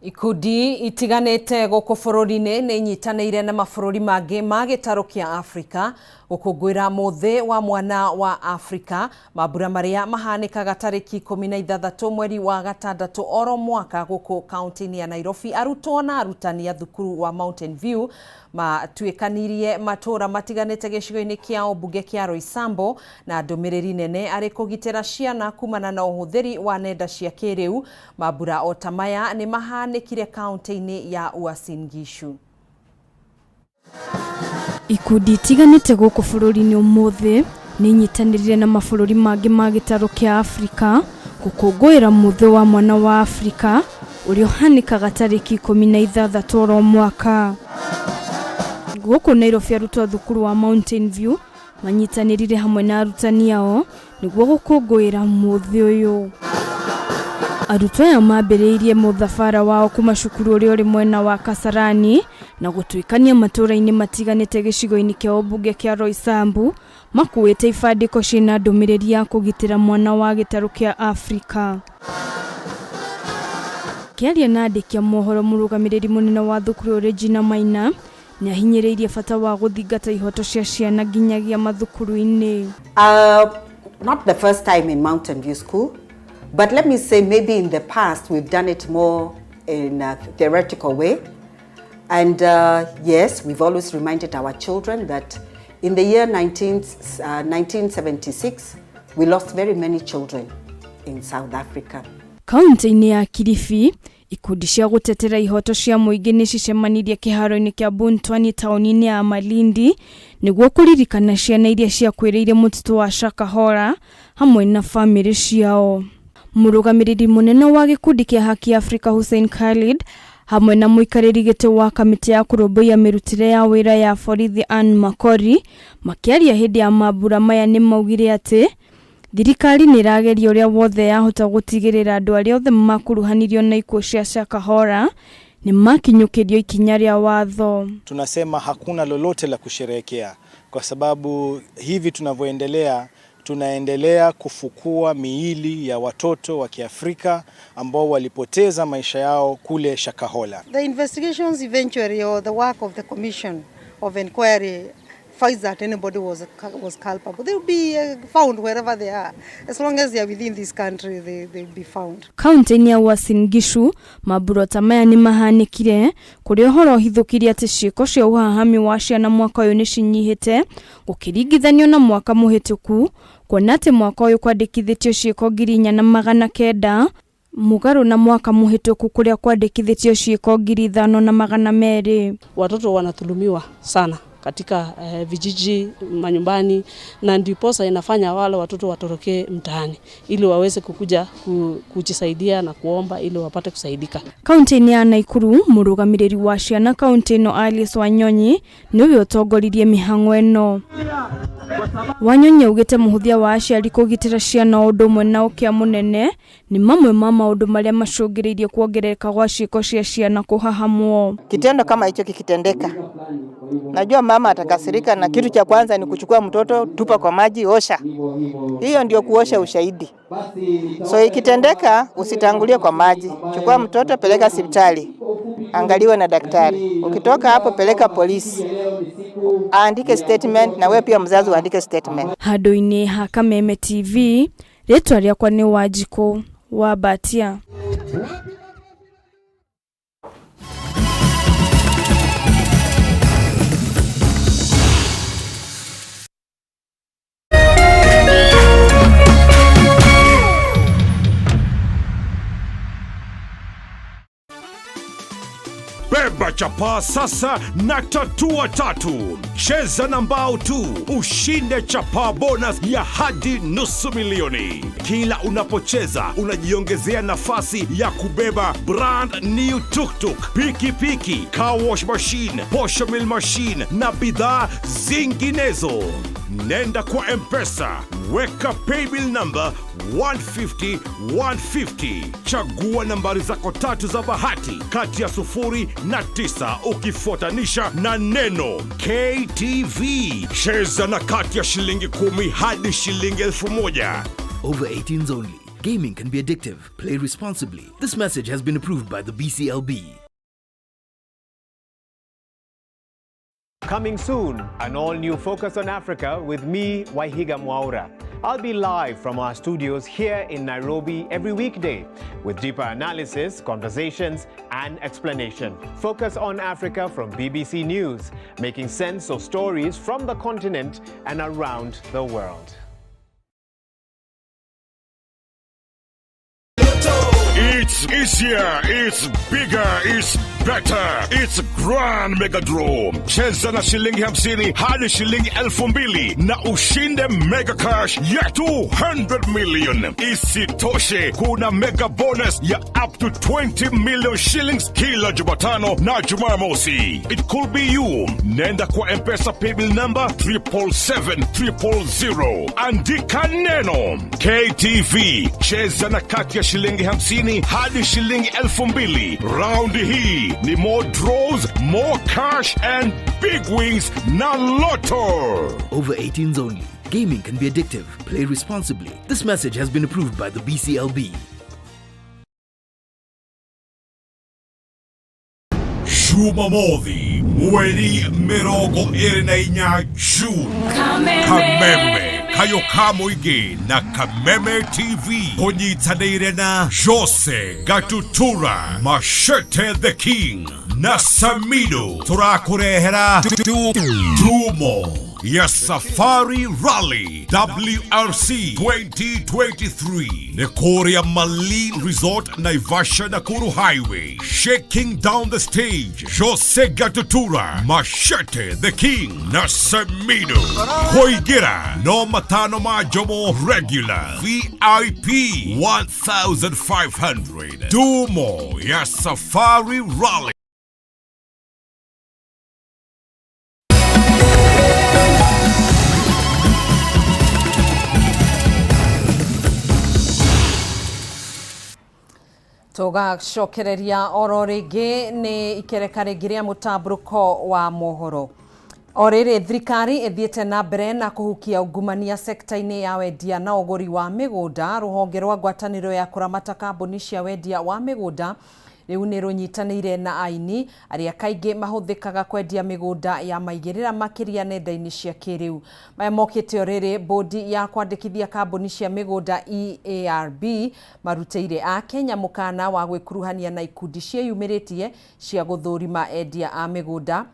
[SPEAKER 2] Ikundi itiganĩte gũkũ bũrũri-inĩ nĩ inyitanĩire na mabũrũri mangĩ ma gĩtarũ kĩa Afrika gũkũngũĩra mũthĩ wa mwana wa Afrika, mambura marĩa mahanĩkaga tarĩki 16 mweri wa gatandatũ oro mwaka gũkũ kaunti-inĩ ya Nairobi. Arutwo na arutani a thukuru wa Mountain View matuĩkanirie matũra matiganĩte gĩcigo-inĩ kĩa ũmbunge kĩa Roysambu na ndũmĩrĩri nene arĩ kũgitĩra ciana kumana na ũhũthĩri wa nenda cia kĩrĩu. Mambura o ta maya nĩ mahanĩkire kaunti-inĩ ya Uasin Gishu.
[SPEAKER 3] Ikundi itiganĩte gũkũ bũrũri-inĩ ũmũthĩ nĩ inyitanĩrire na mabũrũri mangĩ ma gĩtarũ kĩa Afrika gũkũngũĩra mũthĩ wa mwana wa Afrika ũrĩa ũhanĩkaga tarĩki 16 oro mwaka. Gũkũ Nairobi arutwo a thukuru wa Mountain View manyitanĩrire hamwe na arutani ao nĩguo gũkũngũĩra mũthĩ ũyũ. Arutwo aya mambĩrĩirie mũthabara wao kuma cukuru ũrĩa ũrĩ mwena wa Kasarani na gũtuĩkania matũũra-inĩ matiganĩte gĩcigo-inĩ kĩa ũmbunge kĩa Roysambu makuĩte ibandĩko ciĩna ndũmĩrĩri ya kũgitĩra mwana wa gĩtarũ kĩa Afrika. Kĩaria na andĩki a mohoro mũrũgamĩrĩri mũnene wa thukuru Regina Maina nĩ ahinyĩrĩirie bata wa gũthingata ihoto cia ciana nginyagia mathukuru-inĩ.
[SPEAKER 9] Not the first time in Mountain View School, but let me say maybe in the past we've done it more in a theoretical way. And yes, we've always reminded our children that in the year 1976, we lost very many children in South Africa.
[SPEAKER 3] Kaunti-inĩ ya Kilifi, ikundi cia gũtetera ihoto cia mũingĩ nĩ cicemanirie kĩharo-inĩ kĩa Buntwani taũni-inĩ ya Malindi nĩguo kũririkana ciana iria ciakuĩrĩire mũtitũ wa Shakahola hamwe na bamĩrĩ ciao. Mũrũgamĩrĩri mũnene wa gĩkundi kĩa Haki Africa Hussein Khalid hamwe na mũikarĩri gĩtĩ wa kamĩtĩ ya kũrũmbũiya mĩrutĩre ya wĩra ya borithi Ann Makori makĩaria hĩndĩ ya mambura maya nĩ maugire atĩ thirikari nĩ ĩrageria ũrĩa wothe yahota gũtigĩrĩra andũ arĩa othe makuruhanirio na ikuũ cia Shakahola nĩ makinyũkĩrio ikinya rĩa watho.
[SPEAKER 10] Tunasema hakuna lolote la kusherehekea kwa sababu hivi tunavyoendelea tunaendelea kufukua miili ya watoto wa Kiafrika ambao walipoteza maisha yao kule Shakahola.
[SPEAKER 11] The investigations eventually, or the work of the commission of inquiry, finds that anybody was culpable, they will be found wherever they are. As long as they are within this country, they will be found.
[SPEAKER 3] Kaunti-inĩ ya Uasin Gishu, mambura ta maya nĩ mahanĩkire kũrĩa ũhoro ũhithũkire atĩ ciĩko cia ũhahami wa ciana mwaka ũyũ nĩ cinyihĩte gũkĩringithanio na mwaka mũhĩtũku, kuona atĩ mwaka ũyũ kwandĩkithĩtio ciĩko 4,900 mũgarũ na mwaka mũhĩtũku kũrĩa kwandĩkithĩtio ciĩko 5,200.
[SPEAKER 12] Watoto wanadhulumiwa sana katika vijiji, manyumbani, na ndiposa inafanya wale watoto watorokee mtaani ili waweze kukuja kujisaidia na kuomba ili wapate kusaidika.
[SPEAKER 3] Kaunti-inĩ ya Nakuru, mũrũgamĩrĩri wa ciana kaunti ĩno Alice Wanyonyi nĩwe ũtongoririe mĩhang'o ĩno. Wanyonyi augĩte mũhũthia wa aciari kũgitĩra ciana o ũndũ ũmwe na ũkĩa mũnene nĩ mamwe ma maũndũ marĩa macũngĩrĩirie kuongerereka gwa ciĩko cia ciana kũhahamwo.
[SPEAKER 4] Kitendo kama hicho kikitendeka, najua mama atakasirika, na kitu cha kwanza ni kuchukua mtoto, tupa kwa maji, osha. Hiyo ndio kuosha ushahidi. So ikitendeka, usitangulie kwa maji, chukua mtoto, peleka hospitali, angaliwe na daktari. Ukitoka hapo, peleka polisi, aandike statement, na wewe pia mzazi uandike statement.
[SPEAKER 3] Handũ-inĩ ha Kameme TV, rĩtwa rĩakwa nĩ Wanjikũ wa Mbatia.
[SPEAKER 1] Beba chapaa sasa na tatua tatu. Cheza na mbao tu ushinde chapaa bonus ya hadi nusu milioni. Kila unapocheza unajiongezea nafasi ya kubeba brand new tuktuk, pikipiki, car wash machine, posho mill machine na bidhaa zinginezo. Nenda kwa M-Pesa, weka paybill number 150 150, chagua nambari zako tatu za bahati kati ya 0 na 9 ukifuatanisha na neno KTV. Cheza na kati ya shilingi 10 hadi shilingi 1000.
[SPEAKER 13] Over 18s only. Gaming can be addictive. Play responsibly. This message has been approved by the BCLB.
[SPEAKER 14] Coming soon, an all-new Focus on Africa with me, Waihiga Mwaura. I'll be live from our studios here in Nairobi every weekday with deeper analysis, conversations, and explanation. Focus on Africa from BBC News, making sense of stories from the continent and around the world.
[SPEAKER 1] It's easier, it's bigger, it's better, it's Grand Mega Draw. Cheza na shilingi 50 hadi shilingi 2000 na ushinde mega cash ya 200 million. Isitoshe, kuna mega bonus ya up to 20 million shillings kila Jumatano na Jumamosi. It could be you. Nenda kwa M-Pesa paybill number 777 000. Andika neno KTV. Cheza na kati ya shilingi 50 hadi shilingi 2000. Raundi hii ni more draws, more cash and big wins na Lotto.
[SPEAKER 13] Over 18s only. Gaming can be addictive. Play responsibly. This message has been approved by the BCLB.
[SPEAKER 1] Jumamothi mweri 24 June. Kameme kayo ka mũingĩ na Kameme TV kũnyitanĩire na Jose Gatutura, Machete the King na Samido tũrakũrehera Tumo ya Safari Rally WRC 2023 nĩ kũrĩa Malin Resort, Naivasha, Nakuru Highway. Shaking down the stage, Jose Gatutura, Machete the King na Samido. Kũingĩra no matano ma Jomo regular, VIP 1500. Dumo ya Safari Rally.
[SPEAKER 2] Tũgacokereria oro rĩngĩ nĩ ikereka rĩngĩ rĩa mũtambũrũko wa mohoro. O rĩrĩ thirikari ĩthiĩte na mbere na kũhukia ungumania sekta-inĩ ya wendia na ũgũri wa mĩgũnda. Rũhonge rwa ngwatanĩro ya kũramata kambuni cia wendia wa mĩgũnda rĩu nĩ rũnyitanĩire na aini arĩa kaingĩ mahũthĩkaga kwendia mĩgũnda ya maigĩrĩra makĩria nenda-inĩ cia kĩrĩu. Maya mokĩte o rĩrĩ bodi ya kwandĩkithia kambuni cia mĩgũnda EARB marutĩire Akenya mũkana wa gwĩkuruhania na ikundi ciĩyumĩrĩtie cia gũthũrima endia a mĩgũnda,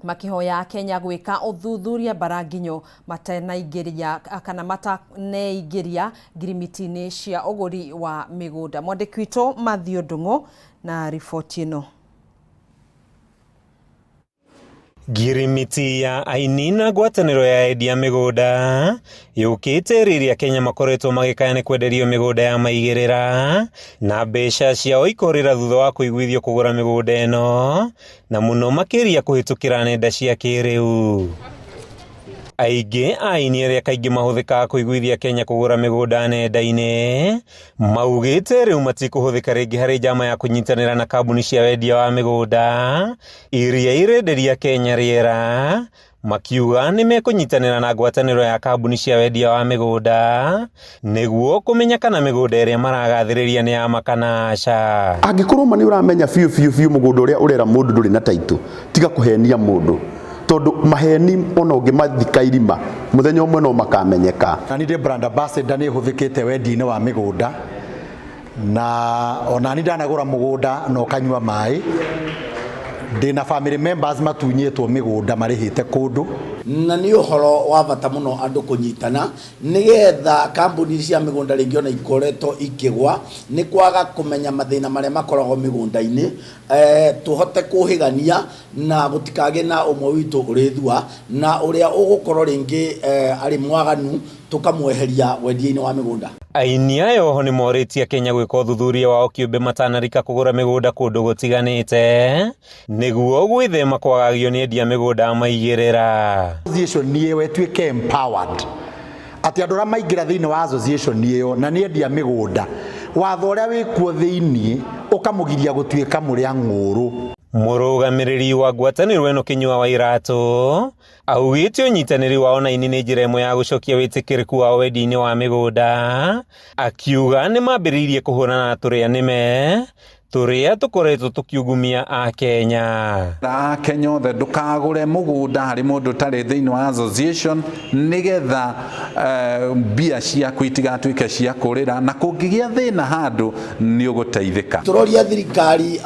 [SPEAKER 2] makihoya Akenya gwĩka ũthuthuria mbaranginyo matanaingĩria kana mataneingĩria ngirimiti-inĩ cia ũgũri wa mĩgũnda. Mwandĩki witũ Mathew Ndung'u na riboti ĩno.
[SPEAKER 15] Ngirimiti ya aini na ngwatanĩro ya endia mĩgũnda yũkĩte rĩrĩa Kenya makoretwo magĩkaya nĩ kwenderio mĩgũnda ya maigĩrĩra na mbeca ciao ikorĩra thutha wa kũiguithio kũgũra mĩgũnda ĩno na mũno makĩria kũhĩtũkĩra nenda cia kĩrĩu. Aingĩ a aini arĩa kaingĩ mahũthĩkaga kũiguithia Kenya kũgũra mĩgũnda nenda-inĩ maugĩte rĩu matikũhũthĩka rĩngĩ harĩ njama ya kũnyitanĩra na kambuni cia wendia wa mĩgũnda iria irenderia Kenya rĩera, makiuga nĩ mekũnyitanĩra na ngwatanĩro ya kambuni cia wendia wa mĩgũnda nĩguo kũmenya kana mĩgũnda ĩrĩa maragathĩrĩria nĩ ya ma kana aca.
[SPEAKER 6] Angĩkorwo ma nĩ ũramenya biũ biũ biũ mũgũnda ũrĩa ũrera mũndũ ndũrĩ na taitũ, tiga kũhenia mũndũ, tondũ maheni ona ũngĩmathika irima mũthenya ũmwe no makamenyeka.
[SPEAKER 16] Na niĩ ndĩ brand ambassador, nĩ hũthĩkĩte wendia-inĩ wa mĩgũnda, na ona niĩ ndanagũra mũgũnda na ũkanyua maĩ. Ndĩna family members matunyĩtwo mĩgũnda marĩhĩte kũndũ.
[SPEAKER 17] Na nĩ ũhoro wa bata mũno andũ kũnyitana nĩgetha kambuni cia mĩgũnda rĩngĩ ona ikoretwo ikĩgwa nĩ kwaga kũmenya mathĩna marĩa makoragwo mĩgũnda-inĩ, tũhote kũhĩgania na gũtikagĩe na ũmwe witũ ũrĩthua na ũrĩa ũgũkorwo rĩngĩ arĩ mwaganu tũkamweheria wendia-inĩ wa mĩgũnda.
[SPEAKER 15] Aini aya oho nĩ morĩtie Kenya gwĩka ũthuthuria wao kĩũmbe matanarika kũgũra mĩgũnda kũndũ gũtiganĩte nĩguo gwĩthema kwagagio nĩ endia mĩgũnda maigĩrĩra.
[SPEAKER 16] Association ĩyo ĩtuĩke empowered, atĩ andũ arĩa maingĩra thĩinĩ wa association ĩyo na nĩ endia mĩgũnda, watho ũrĩa wĩkuo thĩinĩ ũkamũgiria gũtuĩka mũrĩa ng'ũrũ.
[SPEAKER 15] Mũrũgamĩrĩri wa ngwatanĩro ĩno Kĩnyua wa Iratũ augĩte ũnyitanĩri wao na aini nĩ njĩra ĩmwe ya gũcokia wĩtĩkĩrĩku wao wendia-inĩ wa mĩgũnda, akiuga nĩ mambĩrĩirie kũhũrana na tũrĩa nĩme tũrĩa tũkoretwo tũkiungumia Akenya.
[SPEAKER 18] Akenya othe, ndũkagũre mũgũnda harĩ mũndũ ũtarĩ thĩinĩ wa association, nĩgetha mbia ciaku itigatuĩke cia kũrĩra, na kũngĩgĩa thĩna handũ nĩ ũgũteithĩka.
[SPEAKER 17] Tũroria thirikari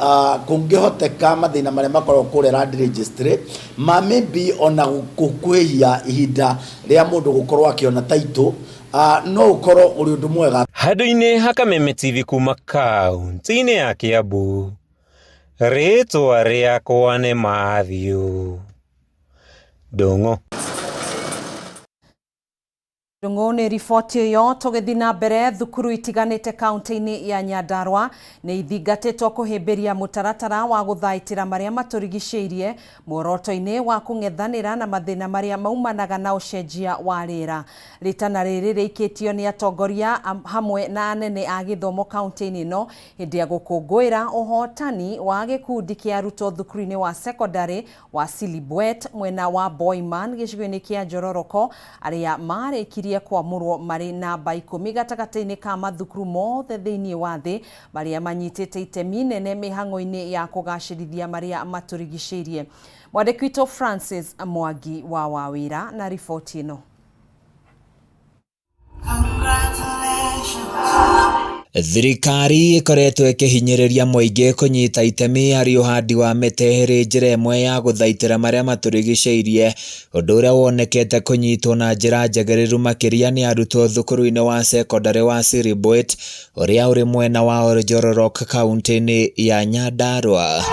[SPEAKER 17] kũngĩhoteka mathĩna marĩa makoragwo kũrĩa land registry ma maybe ona gũkuhĩhia ihinda rĩa mũndũ gũkorwo akĩona title, no ũkorwo ũrĩ ũndũ mwega.
[SPEAKER 15] Handũ-inĩ ha Kameme TV kuma kaunti-inĩ ya Kiambu, rĩtwa rĩakwa nĩ Matthew Ndung'u.
[SPEAKER 2] Ndung'u nĩ riboti ĩyo. Tũgĩthiĩ na mbere, thukuru itiganĩte kaunti-inĩ ya Nyandarua nĩ ithingatĩtwo kũhĩmbĩria mũtaratara wa gũthaitĩra marĩa matũrigicĩirie muoroto-inĩ wa kũng'ethanĩra na mathĩna marĩa maumanaga na ũcenjia wa rĩera. Rĩtana rĩrĩ rĩikĩtio nĩ atongoria hamwe na anene a gĩthomo kaunti-inĩ ĩno hĩndĩ ya gũkũngũĩra ũhotani wa gĩkundi kĩa arutwo thukuru-inĩ wa sekondarĩ wa Silibwet mwena wa Boiman gĩcigo-inĩ kĩa Njororoko, arĩa marĩkirie kwamũrwo marĩ namba 10 gatagatĩ-inĩ ka mathukuru mothe thĩinĩ wa thĩ marĩa manyitĩte itemi nene mĩhang'o-inĩ ya kũgacĩrithia marĩa matũrigicĩirie. Mwandĩki witũ Francis Mwangi wa Wawĩra na riboti ĩno.
[SPEAKER 19] Thirikari ĩkoretwo ĩkĩhinyĩrĩria mũingĩ kũnyita itemi harĩ ũhandi wa mĩtĩ ĩrĩ njĩra ĩmwe ya gũthaitĩra marĩa matũrigicĩirie, ũndũ ũrĩa wonekete kũnyitwo na njĩra njagĩrĩru makĩria nĩ arutwo thukuru-inĩ wa sekondarĩ wa Siribwet ũrĩa ũrĩ mwena wa Oljororok kaunti-inĩ ya Nyandarua.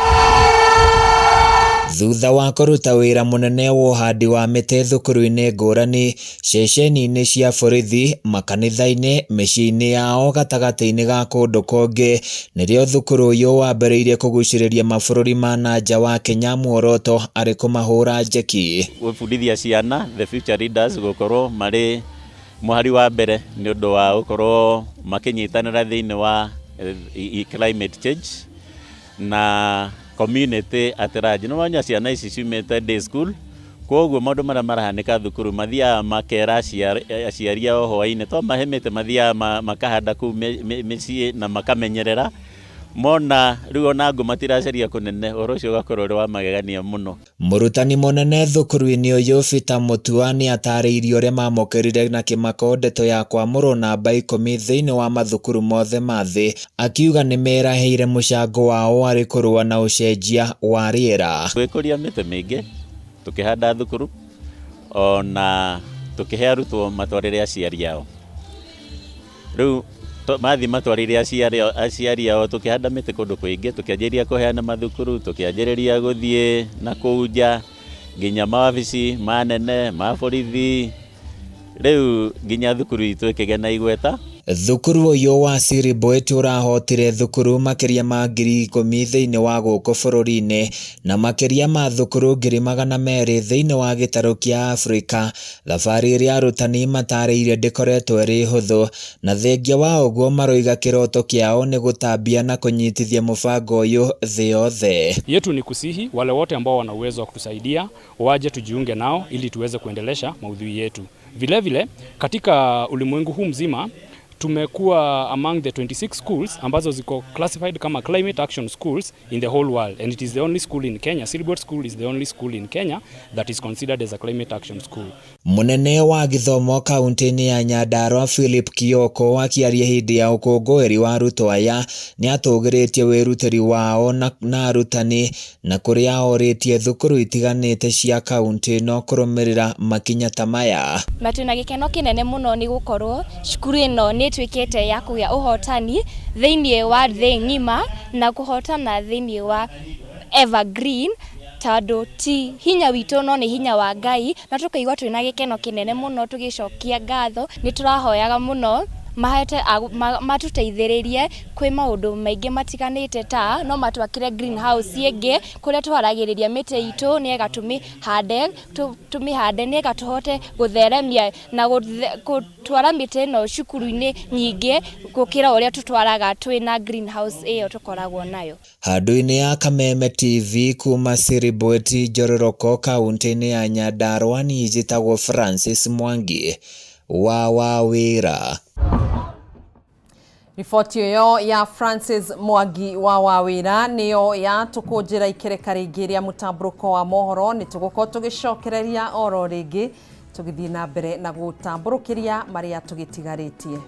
[SPEAKER 19] Thutha wa kũruta wĩra mũnene wa ũhandi wa mĩtĩ thukuru-inĩ ngũrani, ceceni-inĩ cia borithi, makanitha-inĩ, mĩciĩ-inĩ yao gatagatĩ-inĩ ga kũndũ kũngĩ, nĩrĩo thukuru ũyũ wambĩrĩirie kũgucĩrĩria mabũrũri ma na nja wa Kenya, muoroto arĩ kũmahũra njeki.
[SPEAKER 20] Gwĩbundithia ciana, the future leaders, gũkorwo marĩ mũhari wa mbere nĩ ũndũ wa gũkorwo makĩnyitanĩra thĩinĩ wa climate change na community at large. Nĩ wanya ciana ici ciumĩte day school, koguo maũndũ marĩa marahanĩka thukuru mathiaga makera aciari ao hwaĩ-inĩ, to mahe mĩtĩ mathiaga makahanda kũu mĩciĩ na makamenyerera mona rĩu ona ngũ matiracaria kũnene, ũhoro ũcio ũgakorwo ũrĩ wa magegania mũno.
[SPEAKER 19] Mũrutani mũnene thukuru-inĩ ũyũ Peter Mutua nĩ atarĩirie ũrĩa mamũkĩrire na kĩmako ndeto ya kwamũrwo namba 10 thĩinĩ wa mathukuru mothe ma thĩ, akiuga nĩ merahĩire mũcango wao harĩ kũrũa na ũcenjia wa rĩera.
[SPEAKER 20] Gwĩkũria mĩtĩ mĩingĩ tũkĩhanda thukuru ona tũkĩhe arutwo matwarĩre aciari ao, rĩu mathiĩ matwarĩre aciari ao, tũkĩhanda mĩtĩ kũndũ kũingĩ, tũkĩanjĩrĩria kũheana mathukuru, tũkĩanjĩrĩria gũthiĩ na kũu nja nginya mawabici manene ma borithi, rĩu nginya thukuru itũ ĩkĩgĩa na igweta.
[SPEAKER 19] Thukuru ũyũ wa Siriboet ũrahotire thukuru makĩria ma 10,000 thĩinĩ wa gũkũ bũrũri-inĩ na makĩria ma thukuru 200,000 thĩinĩ wa gĩtarũ kĩa Afrika. Thabarĩ ĩrĩa arutani matarĩirie ndĩkoretwo ĩrĩ hũthũ, na thengia wa ũguo maroiga kĩroto kĩao nĩ gũtambia na kũnyitithia mũbango ũyũ thĩ yothe.
[SPEAKER 5] Yetu ni kusihi wale wote ambao wana uwezo wa kutusaidia waje tujiunge nao ili tuweze kuendelesha maudhui yetu. Vile vile katika ulimwengu huu mzima tumekuwa among the 26 schools ambazo ziko classified kama climate action schools in the whole world, and it is the only school in Kenya. Silibwet School is the only school in Kenya that is considered as a climate action school.
[SPEAKER 19] Munene wa gĩthomo kaunti-inĩ ya Nyandarua Philip Kioko akĩaria hĩndĩ ya ũkũngũĩri wa arutwo aya nĩatũgĩrĩtie wĩrutĩri wao na arutani na kũrĩa orĩtie thukuru itiganĩte cia kaunti ĩno kũrũmĩrĩra makinya ta maya.
[SPEAKER 8] Na twĩna gĩkeno kĩnene mũno nĩ gũkorwo cukuru ĩno nĩ ĩtuĩkĩte ya kũgĩa ũhotani thĩinĩ wa thĩ ng'ima na kũhotana thĩinĩ wa Evergreen, tondũ ti hinya witũ no nĩ hinya wa Ngai, na tũkaigua twĩna gĩkeno kĩnene mũno tũgĩcokia ngatho. Nĩ tũrahoyaga mũno mahete matũteithĩrĩrie kwĩ maũndũ maingĩ matiganĩte, ta no matwakĩre greenhouse ĩngĩ kũrĩa tũharagĩrĩria mĩtĩ itũ nĩgetha tũmĩhande nĩgetha tũhote gũtheremia na gũtwara mĩtĩ ĩno cukuru-inĩ nyingĩ gũkĩra ũrĩa tũtwaraga twĩna greenhouse ĩyo tũkoragwo nayo.
[SPEAKER 19] Handũ-inĩ ya Kameme TV kuma Siriboet Njororoko kaunti-inĩ ya Nyandarua niĩ njĩtagwo Francis Mwangi wa Wawĩra.
[SPEAKER 2] Riboti ĩyo ya Francis Mwangi wa Wawĩra nĩyo yatũkũnjĩra ikereka rĩngĩ rĩa mũtambũrũko wa mohoro. Nĩ tũgũkorwo tũgĩcokereria oro rĩngĩ tũgĩthiĩ na mbere na gũtambũrũkĩria marĩa tũgĩtigarĩtie.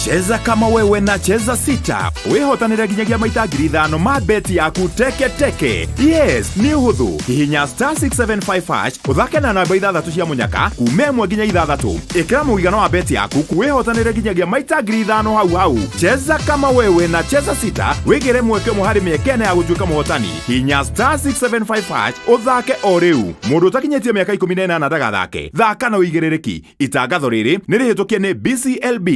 [SPEAKER 1] Cheza kama wewe na Cheza Sita wihotanire nginyagia maita 5,000 ma beti yaku teke teke. Yes, nĩ ũhũthũ. Hihinya star 675 hash ũthake na namba 6 cia mũnyaka kuma 1 nginya 6. Ĩkĩra mũigana wa beti yaku wihotanire nginyagia maita 5,000 hau hau. Cheza kama wewe na Cheza Sita wĩgĩre mweke ũmwe harĩ mĩeke ĩna ya gũtuĩka mũhotani. Hihinya star 675 hash ũthake o rĩu. Mũndũ ũtakinyĩtie mĩaka 18 ndagathake. Thaka na ũigĩrĩrĩki. Itangatho rĩrĩ nĩ rĩhĩtũkie nĩ BCLB.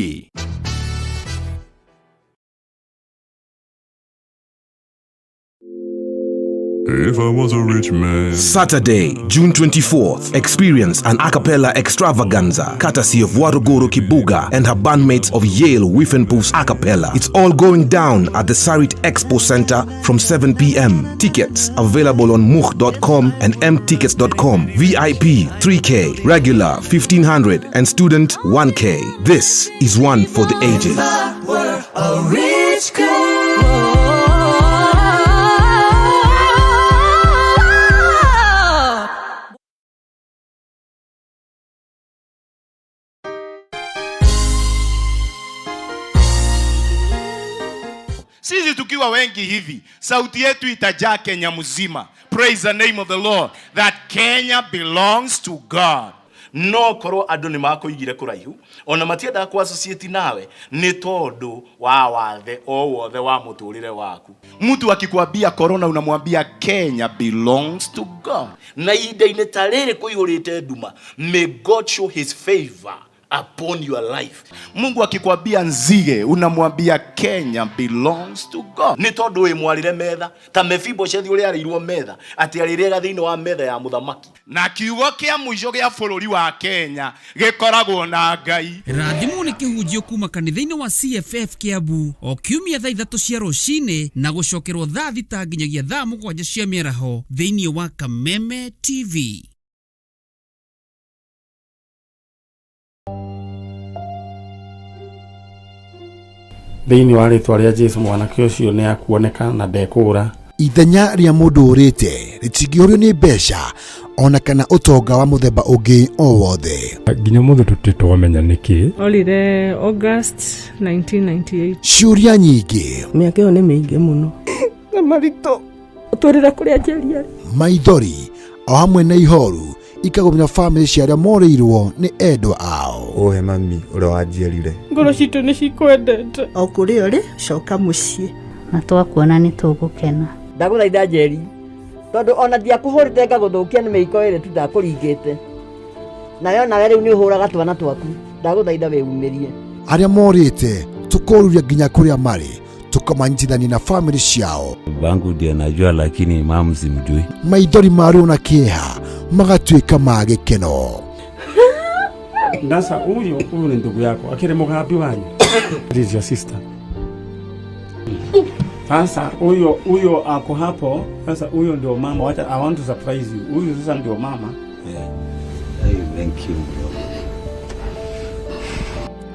[SPEAKER 21] If I was a rich man.
[SPEAKER 22] Saturday, June 24th, experience an a cappella extravaganza courtesy of Waruguru Kibuga and her bandmates of Yale Whiffenpoofs A Cappella. It's all going down at the Sarit Expo Center from 7 p.m. Tickets available on much.com and mtickets.com. VIP 3K, regular 1500 and student 1K. This is one for the ages.
[SPEAKER 23] A rich girl.
[SPEAKER 25] Sisi tukiwa wengi hivi, sauti yetu itajaa Kenya mzima. Praise the name of the Lord that Kenya belongs to God.
[SPEAKER 17] No korwo andu ni makuigire kuraihu ona matiendaga ku associate nawe ni tondu wa wathe o wothe wa muturire waku.
[SPEAKER 25] Mtu akikwambia corona unamwambia Kenya belongs to God.
[SPEAKER 17] Na ihinda-inĩ ta rĩrĩ kũihũrĩte nduma, may God show his favor upon your life.
[SPEAKER 25] Mungu akikwambia nzige unamwambia Kenya belongs to God.
[SPEAKER 17] Nĩ tondũ wĩ mwarĩre metha ta Mefiboshethi ũrĩa arĩirwo metha atĩ arĩrĩaga thĩinĩ wa metha ya mũthamaki.
[SPEAKER 25] Na kiugo kĩa mũico gĩa bũrũri wa Kenya gĩkoragwo na Ngai.
[SPEAKER 26] Rathimwo nĩ kĩhunjio kuma kanitha-inĩ wa CFF Kiambu o kiumia thaa 3 cia rũcinĩ na gũcokerwo thaa 6 nginyagia thaa 7 cia mĩaraho thĩinĩ wa Kameme TV.
[SPEAKER 27] Thĩinĩ wa rĩtwa rĩa Jesu mwanake ũcio nĩ akuoneka na ndekũũra.
[SPEAKER 29] Ithenya rĩa mũndũ ũrĩte rĩtingĩũrio nĩ mbeca ona kana ũtonga wa mũthemba ũngĩ o wothe.
[SPEAKER 27] Nginya mũthĩ tũtirĩ twamenya nĩkĩ.
[SPEAKER 12] Orire August 1998.
[SPEAKER 29] Ciũria nyingĩ,
[SPEAKER 30] Mĩaka ĩyo nĩ mĩingĩ mũno. Na maritũ ũtwĩrĩre kũrĩa Njeri arĩ.
[SPEAKER 29] Maithori o hamwe na ihoru Ikagũmĩra bamĩrĩ cia arĩa morĩirwo nĩ endwa ao.
[SPEAKER 3] Ũhe mami ũrĩa wanjiarire.
[SPEAKER 4] Ngoro citũ nĩ cikwendete.
[SPEAKER 7] O kũrĩa ũrĩ, coka mũciĩ.
[SPEAKER 9] Na twakuona nĩ tũgũkena.
[SPEAKER 10] Ndagũthaitha Njeri, tondũ ona ndiakũhũrĩte ngagũthũkia nĩ mĩiko ĩrĩ tu ndakũringĩte. Nawe onawe rĩu nĩ ũhũraga twana twaku. Ndagũthaitha wĩumĩrie.
[SPEAKER 29] Arĩa morĩte tũkoruria nginya kũrĩa marĩ, tũkamanyitithania na bamĩrĩ ciao.
[SPEAKER 11] Babangu ndiye najua, lakini mamu simjui.
[SPEAKER 29] Maithori ma ruo na kĩeha magatuĩka ma gĩkeno.
[SPEAKER 27] Sasa huyu huyu ni ndugu yako, akiri mugambi wanyu. This is your sister. Sasa huyo huyo ako hapo. Sasa huyo ndio mama. Wacha, I want to surprise you. Huyu sasa ndio mama.
[SPEAKER 11] Yeah. Hey, thank you bro.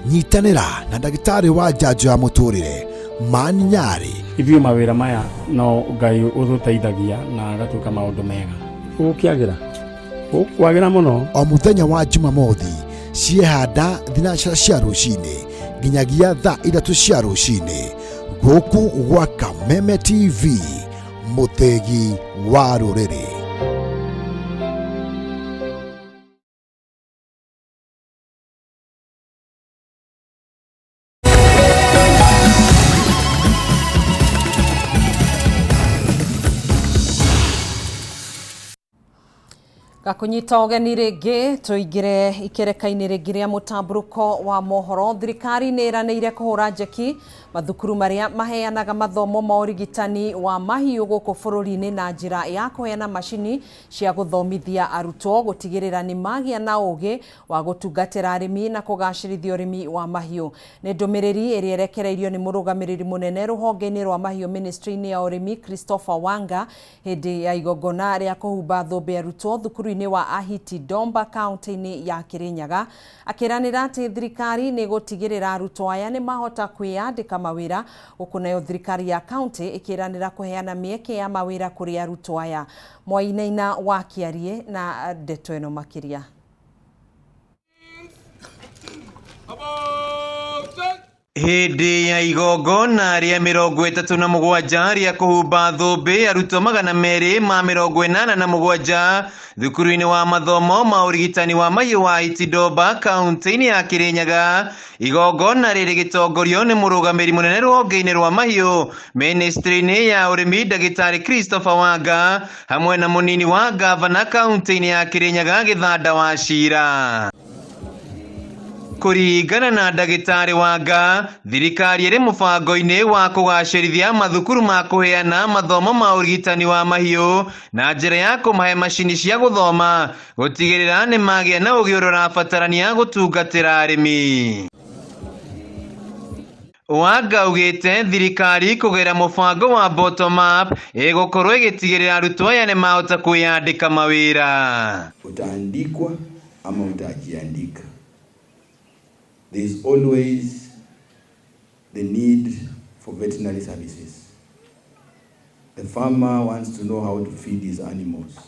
[SPEAKER 29] Nyitanĩra na ndagĩtarĩ wa njanjo ya mũtũrĩre Mani Nyarĩ.
[SPEAKER 27] Ithuĩ mawĩra maya no Ngai ũtũteithagia na agatuĩka maũndũ mega. Gũkĩagĩra gũkwagĩra mũno.
[SPEAKER 29] O mũthenya wa Jumamothi ciehanda thinacara cia rũcinĩ nginyagia thaa 3 cia rũcinĩ gũkũ gwa Kameme TV, mũthĩgi wa rũrĩrĩ.
[SPEAKER 2] Gakunyita ũgeni rĩngĩ tũingĩre ikereka-inĩ rĩngĩ rĩa mũtambũrũko wa mohoro. Thirikari nĩ ĩranĩire kũhũra njeki mathukuru marĩa maheanaga mathomo ma ũrigitani wa mahiũ gũkũ bũrũri-inĩ na njĩra ya kũheana macini cia gũthomithia arutwo gũtigĩrĩra nĩ magĩa na ũgĩ wa gũtungatĩra arĩmi na kũgacĩrithia ũrĩmi wa mahiũ. Nĩ ndũmĩrĩri ĩrĩa ĩrekereirio nĩ mũrũgamĩrĩri mũnene rũhonge-inĩ rwa mahiũ ministry-inĩ ya ũrĩmi Christopher Wanga hĩndĩ ya igongona rĩa kũhumba thũmbĩ arutwo thukuru-inĩ wa Ahiti Domba kaunti-inĩ ya Kirinyaga, akĩranĩra atĩ thirikari nĩ gũtigĩrĩra arutwo aya nĩ mahota kwĩyandĩka mawĩra, gũkũ nayo thirikari ya kaunti ĩkĩranĩra kũheana mĩeke ya mawĩra kũrĩ arutwo aya. Mwainaina wa Kĩarie na ndeto ĩno makĩria.
[SPEAKER 14] Hĩndĩ ya igongona rĩa 37 rĩa kũhumba thũmbĩ arutwo 287 thukuru-inĩ wa mathomo ma ũrigitani wa mahiũ wa Itidomba kaunti-inĩ ya Kirinyaga, igongona rĩrĩ gĩtongorio nĩ mũrũgamĩrĩri mũnene rũhonge-inĩ rwa mahiũ ministry-inĩ ya ũrĩmi ndagĩtarĩ Christopher Wanga hamwe na mũnini wa gavana kaunti-inĩ ya Kirinyaga Gĩthanda wa Cira. Kũringana na ndagĩtarĩ Wanga, thirikari ĩrĩ mũbango-inĩ wa kũgacĩrithia mathukuru ma kũheana mathomo ma ũrigitani wa mahiũ na njĩra ya kũmahe macini cia gũthoma gũtigĩrĩra nĩ magĩa na ũgĩ ũrĩa ũrabatarania gũtungatĩra arĩmi. Wanga augĩte thirikari kũgerera mũbango wa bottom up ĩgũkorwo ĩgĩtigĩrĩra arutwo aya nĩ mahota kwĩyandĩka mawĩra.
[SPEAKER 24] Utaandikwa ama utajiandika. There is always the need for veterinary services. The farmer wants to know how to feed his animals.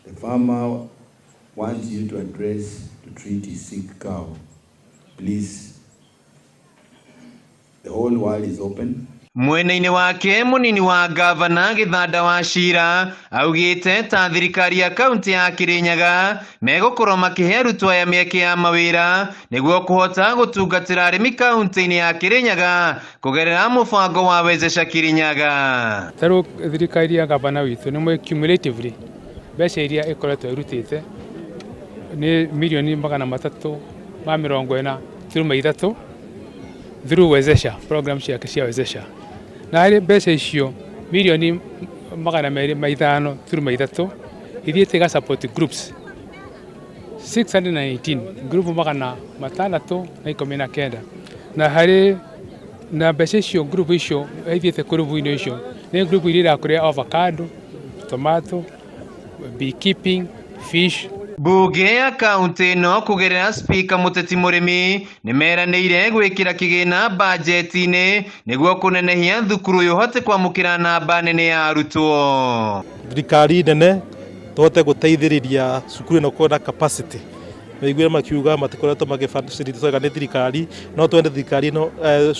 [SPEAKER 24] The farmer wants you to address, to treat his sick cow. Please, the whole world is open.
[SPEAKER 14] Mwena-inĩ wake mũnini wa gavana Gĩthanda wa Cira augĩte ta thirikari ya kaunti ya Kirinyaga megũkorwo makĩhe arutwo aya mĩeke ya mawĩra nĩguo kũhota gũtungatĩra arĩmi kaunti-inĩ ya Kirinyaga kũgerera mũbango wa Wezesha Kirinyaga.
[SPEAKER 28] Ta rĩu thirikari ya gavana witũ nĩ mwe cumulatively mbeca iria ĩkoretwo ĩrutĩte nĩ mirioni 343 through Wezesha program ciake cia Wezesha, na harĩ mbeca icio mirioni 205.3 ithiĩte iga support groups 619 group 619, na harĩ na mbeca icio group icio ithiĩte kũrĩ ruvu-inĩ icio nĩ group iria irakũria avocado, tomato, beekeeping, fish.
[SPEAKER 14] Mbunge ya kaunti ĩno kũgerera spika Mũteti Mũrĩmi nĩ meranĩire gwĩkĩra kĩgĩna bajeti-inĩ nĩguo kũnenehia thukuru ũyũ ũhote kwamũkĩra namba nene ya arutwo.
[SPEAKER 30] Thirikari nene tũhote gũteithĩrĩria cukuru ĩno kuona capacity. Maiguire makiuga matikoretwo magĩbacĩrithio wega nĩ thirikari, no twende thirikari ĩno,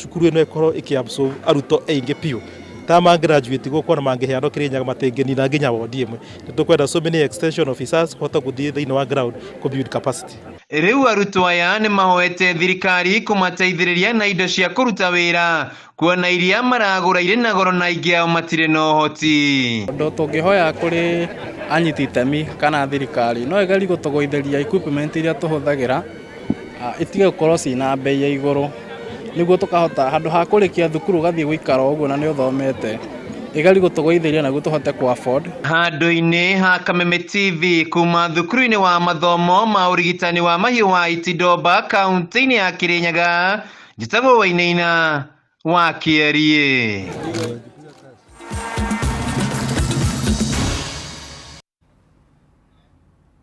[SPEAKER 30] cukuru ĩno ĩkorwo ĩkĩ absorb arutwo aingĩ biũ. Ta ma graduate gũkũ ona mangĩheanwo Kĩrĩnyaga matingĩnina nginya wondi ĩmwe. Nĩ tũkwenda so many extension officers kũhota gũthiĩ thĩinĩ wa ground kũ build capacity.
[SPEAKER 14] Rĩu arutwo aya nĩ mahoete thirikari kũmateithĩrĩria na indo cia kũruta wĩra kuona iria maragũra irĩ na goro na aingĩ ao matirĩ na ũhoti.
[SPEAKER 1] Ũndũ tũngĩhoya kũrĩ anyiti itemi kana thirikari no ĩgerie gũtũgũithĩria equipment iria tũhũthagĩra itige gũkorwo ciĩna bei ya igũrũ nĩguo tũkahota handũ ha kũrĩkia thukuru ũgathiĩ gũikara ũguo na nĩ ũthomete, ĩgerie gũtũgũithĩria nĩguo tũhote kũ afford.
[SPEAKER 14] Handũ-inĩ ha Kameme TV kuma thukuru-inĩ wa mathomo ma ũrigitani wa mahiũ wa Itidomba kaunti-inĩ ya Kirinyaga, njĩtagwo Wainaina wa Kĩeriĩ.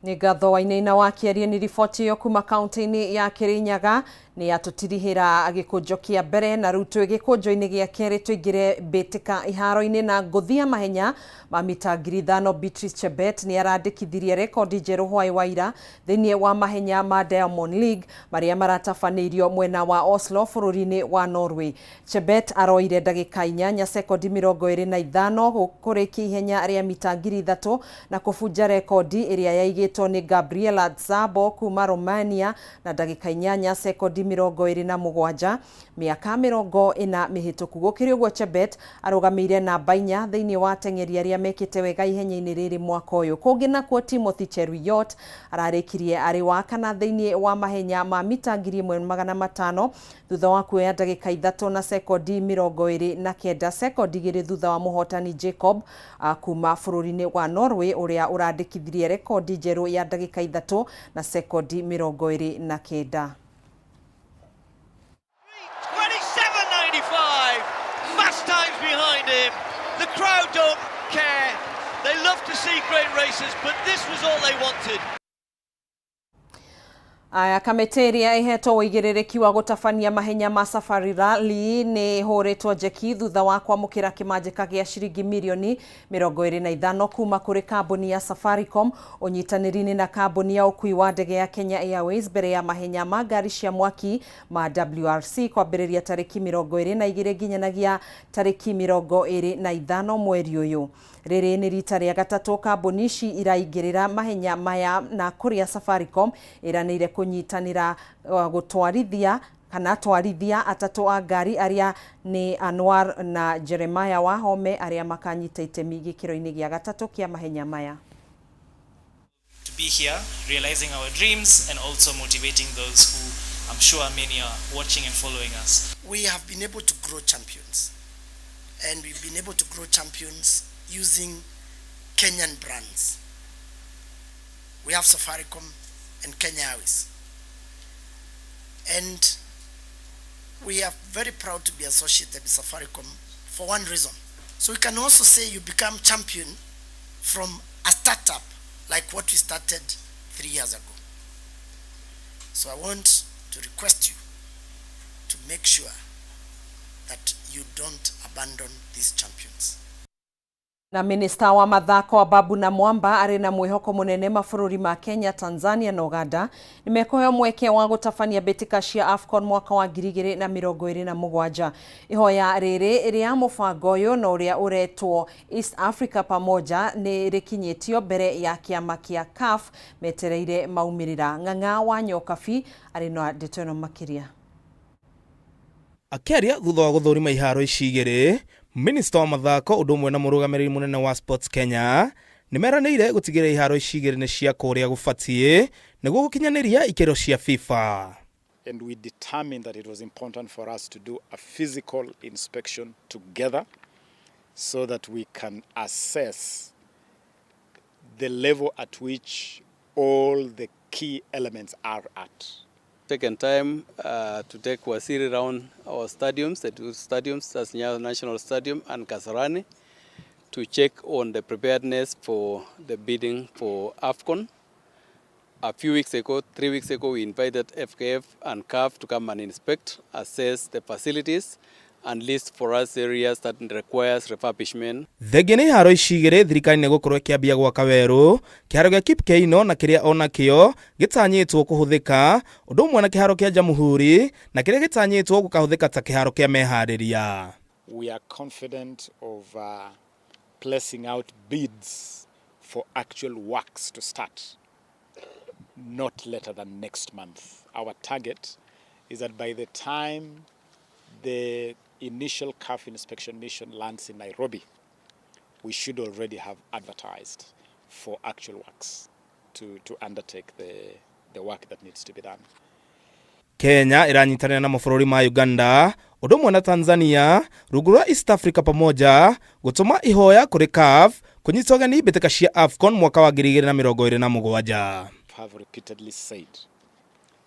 [SPEAKER 2] Nĩ ngatho Wainaina wa Kĩeriĩ nĩ riboti ĩyo kuma kaunti-inĩ ya Kĩrĩnyaga. Nĩ yatũtirihĩra gĩkũnjo kĩa mbere na rĩu twĩ gĩkũnjo-inĩ gĩa kerĩ tũingĩre mbĩtĩka iharo-inĩ na ngũthi ya mahenya ma mita 5,000. Beatrice Chebet nĩ arandĩkithirie rekondi njerũ hwaĩ wa ira thĩinĩ wa mahenya ma Diamond League marĩa maratabanĩirio mwena wa Oslo bũrũri-inĩ wa Norway. Chebet aroire ndagĩka 8 sekondi 25 kũrĩkia ihenya rĩa mita 3,000 na kũbunja rekondi ĩrĩa yaigĩtwo nĩ Gabriela Szabo kuma Romania na ndagĩka 8 sekondi 27 mĩaka 40 mĩhĩtũku. Gũkĩrĩ ũguo, Chebet arũgamĩire namba 4 thĩinĩ wa ateng'eri arĩa mekĩte wega ihenya-inĩ rĩrĩ mwaka ũyũ. Kũngĩ nakuo, Timothy Cheruiyot ararĩkirie arĩ wa kana thĩinĩ wa mahenya ma mita 1,500 thutha wa kuoya ndagĩka 3 na sekondi 29, sekondi 2 thutha wa mũhotani Jacob kuma bũrũri-inĩ wa Norway ũrĩa ũrandĩkithirie rekondi njerũ ya ndagĩka 3 na sekondi 29.
[SPEAKER 5] 27.95. Fast times behind him. The crowd don't care. They love to see great races, but this was all they wanted.
[SPEAKER 2] Aya, kamĩtĩ ĩrĩa ĩhetwo ũigĩrĩrĩki wa gũtabania mahenya ma Safari Rally nĩ ĩhũrĩtwo njeki thutha wa kwamũkĩra kĩmanjĩka gĩa ciringi mirioni 25 kuma kũrĩ kambuni ya Safaricom ũnyitanĩri-inĩ na kambuni ya ũkui wa ndege ya Kenya Airways mbere ya mahenya ma ngari cia mwaki ma WRC kwambĩrĩria tarĩki 22 nginyanagia tarĩki 25 mweri ũyũ. Rĩrĩ nĩ rita rĩa gatatũ kambuni ici iraingĩrĩra mahenya maya na kũrĩa Safaricom ĩranĩire kũnyitanĩra gũtwarithia kana atwarithia atatũ a ngari arĩa nĩ Anwar na Jeremiah Wahome arĩa makanyita itemi gĩkĩro-inĩ gĩa gatatũ kĩa mahenya maya.
[SPEAKER 6] To be here, realizing our dreams and also motivating those who I'm sure many are watching and following us.
[SPEAKER 8] We have been able to grow champions, and we've been able to grow champions using Kenyan brands. We have Safaricom and Kenya Airways. And we are very proud to be associated with Safaricom for one reason. So we can also say you become champion from a startup like what we started 3 years ago. So I want to request you to make sure that you don't abandon these champions.
[SPEAKER 2] Na minista wa mathako Ababu Namwamba arĩ na mwĩhoko mũnene mabũrũri ma Kenya, Tanzania na Uganda nĩ mekũheo mweke wa gũtabania mbĩtĩka cia AFCON mwaka wa 2027. Ihoya rĩrĩ rĩa mũbango ũyũ na ũrĩa ũretwo East Africa Pamoja nĩ rĩkinyĩtio mbere ya kĩama kĩa CAF metereire maumĩrĩra. Ng'ang'a wa Nyokabi arĩ na ndeto ĩno makĩria.
[SPEAKER 13] Akĩaria thutha wa gũthũrima iharo ici igĩrĩ, minista wa mathako ũndũ ũmwe na mũrũgamĩrĩri mũnene wa Sports Kenya nĩ meranĩire gũtigĩrĩra iharo ici igĩrĩ nĩ cia kũrĩa gũbatiĩ nĩguo gũkinyanĩria ikĩro cia FIFA.
[SPEAKER 15] And we determined that it was important for us to do a physical inspection together so that we can assess the level at which all the key elements are at.
[SPEAKER 16] Taken time to take Waziri around our stadiums, the two stadiums, that's Nyayo National Stadium and Kasarani, to check on the preparedness for the bidding for AFCON. A few weeks ago, 3 weeks ago, we invited FKF and CAF to come and inspect, assess the facilities, and list for us areas that requires refurbishment.
[SPEAKER 13] Thengia nĩ iharo ici igĩrĩ, thirikari nĩ gũkorwo ĩkĩambia gwaka werũ kĩharo gĩa Kipkeino na kĩrĩa onakĩo gĩtanyĩtwo kũhũthĩka ũndũ ũmwe na kĩharo kĩa Jamhuri na kĩrĩa gĩtanyĩtwo gũkahũthĩka ta kĩharo kĩa meharĩria.
[SPEAKER 15] We are confident of placing out bids for actual works to start not later than next month. Our target is that by the time the initial CAF inspection mission lands in Nairobi, we should already have advertised for actual works to undertake the work that needs to be done.
[SPEAKER 13] Kenya ĩranyitanĩra na mabũrũri ma Uganda ũndũ ũmwe na Tanzania rungu rwa East Africa pamoja gũtũma ihoya kũrĩ CAF kũnyita ũgeni mbĩtĩka cia AFCON mwaka wa 2027.
[SPEAKER 15] Have repeatedly said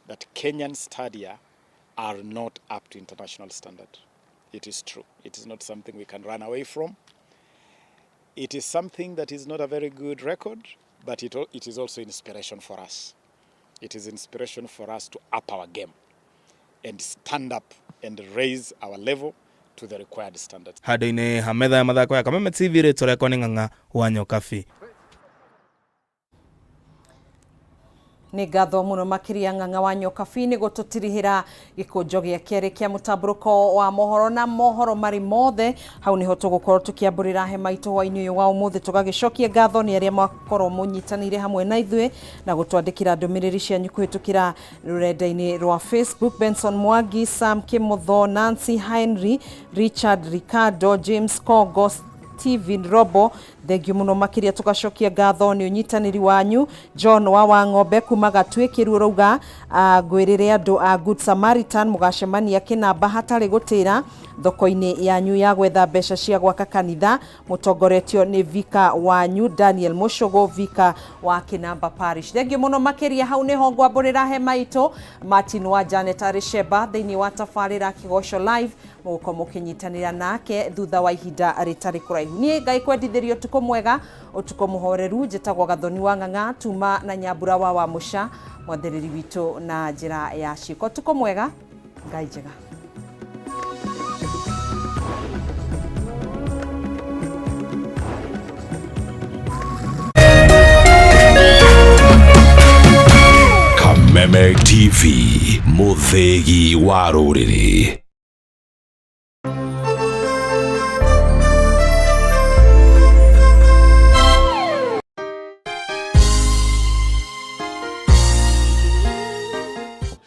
[SPEAKER 15] that Kenyan stadia are not up to international standard. It is true. It is not something we can run away from. It is something that is not a very good record, but it is also inspiration for us. It is inspiration for us to up our game and stand up and raise our level to the required standards.
[SPEAKER 13] Handũ-inĩ ha metha ya mathako ya Kameme TV, rĩtwa rĩakwa nĩ Ng'ang'a wa Nyokabi.
[SPEAKER 2] Nĩ ngatho mũno makĩria Ng'ang'a wa Nyokabi nĩ gũtũtirihĩra gĩkũnjo gĩa kerĩ kĩa mũtambũrũko wa mohoro na mohoro marĩ mothe. Hau nĩho tũgũkorwo tũkĩambũrĩra hema itũ hwaĩ-inĩ ũyũ wa ũmũthĩ, tũgagĩcokia ngatho nĩ arĩa makorwo mũnyitanĩire hamwe na ithuĩ na gũtwandĩkĩra ndũmĩrĩri cianyu kũhĩtũkĩra rũrenda-inĩ rwa Facebook. Benson Mwangi, Sam Kimotho, Nancy Henry, Richard Ricardo, James Kongo, Steven Robo, thengio muno makiria. Tugacokia ngatho ni unyitaniri wanyu. John wa Wang'ombe kuma Gatwĩ Kĩruo rauga, ngwĩrĩre andũ a Good Samaritan mũgacemania kĩnamba hatarĩ gũtĩra thoko-inĩ yanyu ya gwetha mbeca cia gwaka kanitha, mũtongoretio nĩ vika wanyu Daniel Mũcũgũ, vika wa Kĩnamba Parish. Thengio mũno makĩria. Hau nĩho ngwambũrĩra hema itũ. Martin wa Janet Arĩcemba thĩinĩ wa tabarĩra Kĩgoco Live mũgũkorwo mũkĩnyitanĩra nake thutha wa ihinda rĩtarĩ kũraihu. Niĩ Ngai kwendithĩria ũtukũ mwega, ũtukũ mũhoreru. Njĩtagwo Gathoni wa Ng'ang'a, tuma na Nyambura wa Wamũca, mwathĩrĩri witũ na njĩra ya ciĩko. Ũtukũ mwega, Ngai njega.
[SPEAKER 12] Kameme TV, mũthĩgi wa rũrĩrĩ.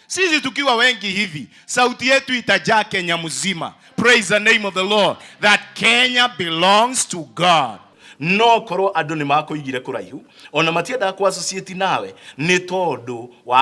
[SPEAKER 17] Sisi tukiwa wengi hivi, sauti yetu itajaa Kenya mzima. Praise the name of the Lord that Kenya belongs to God.
[SPEAKER 18] No korwo andũ nĩ makũigire kũraihu, ona matiendaga kũ associate nawe nĩ tondũ wa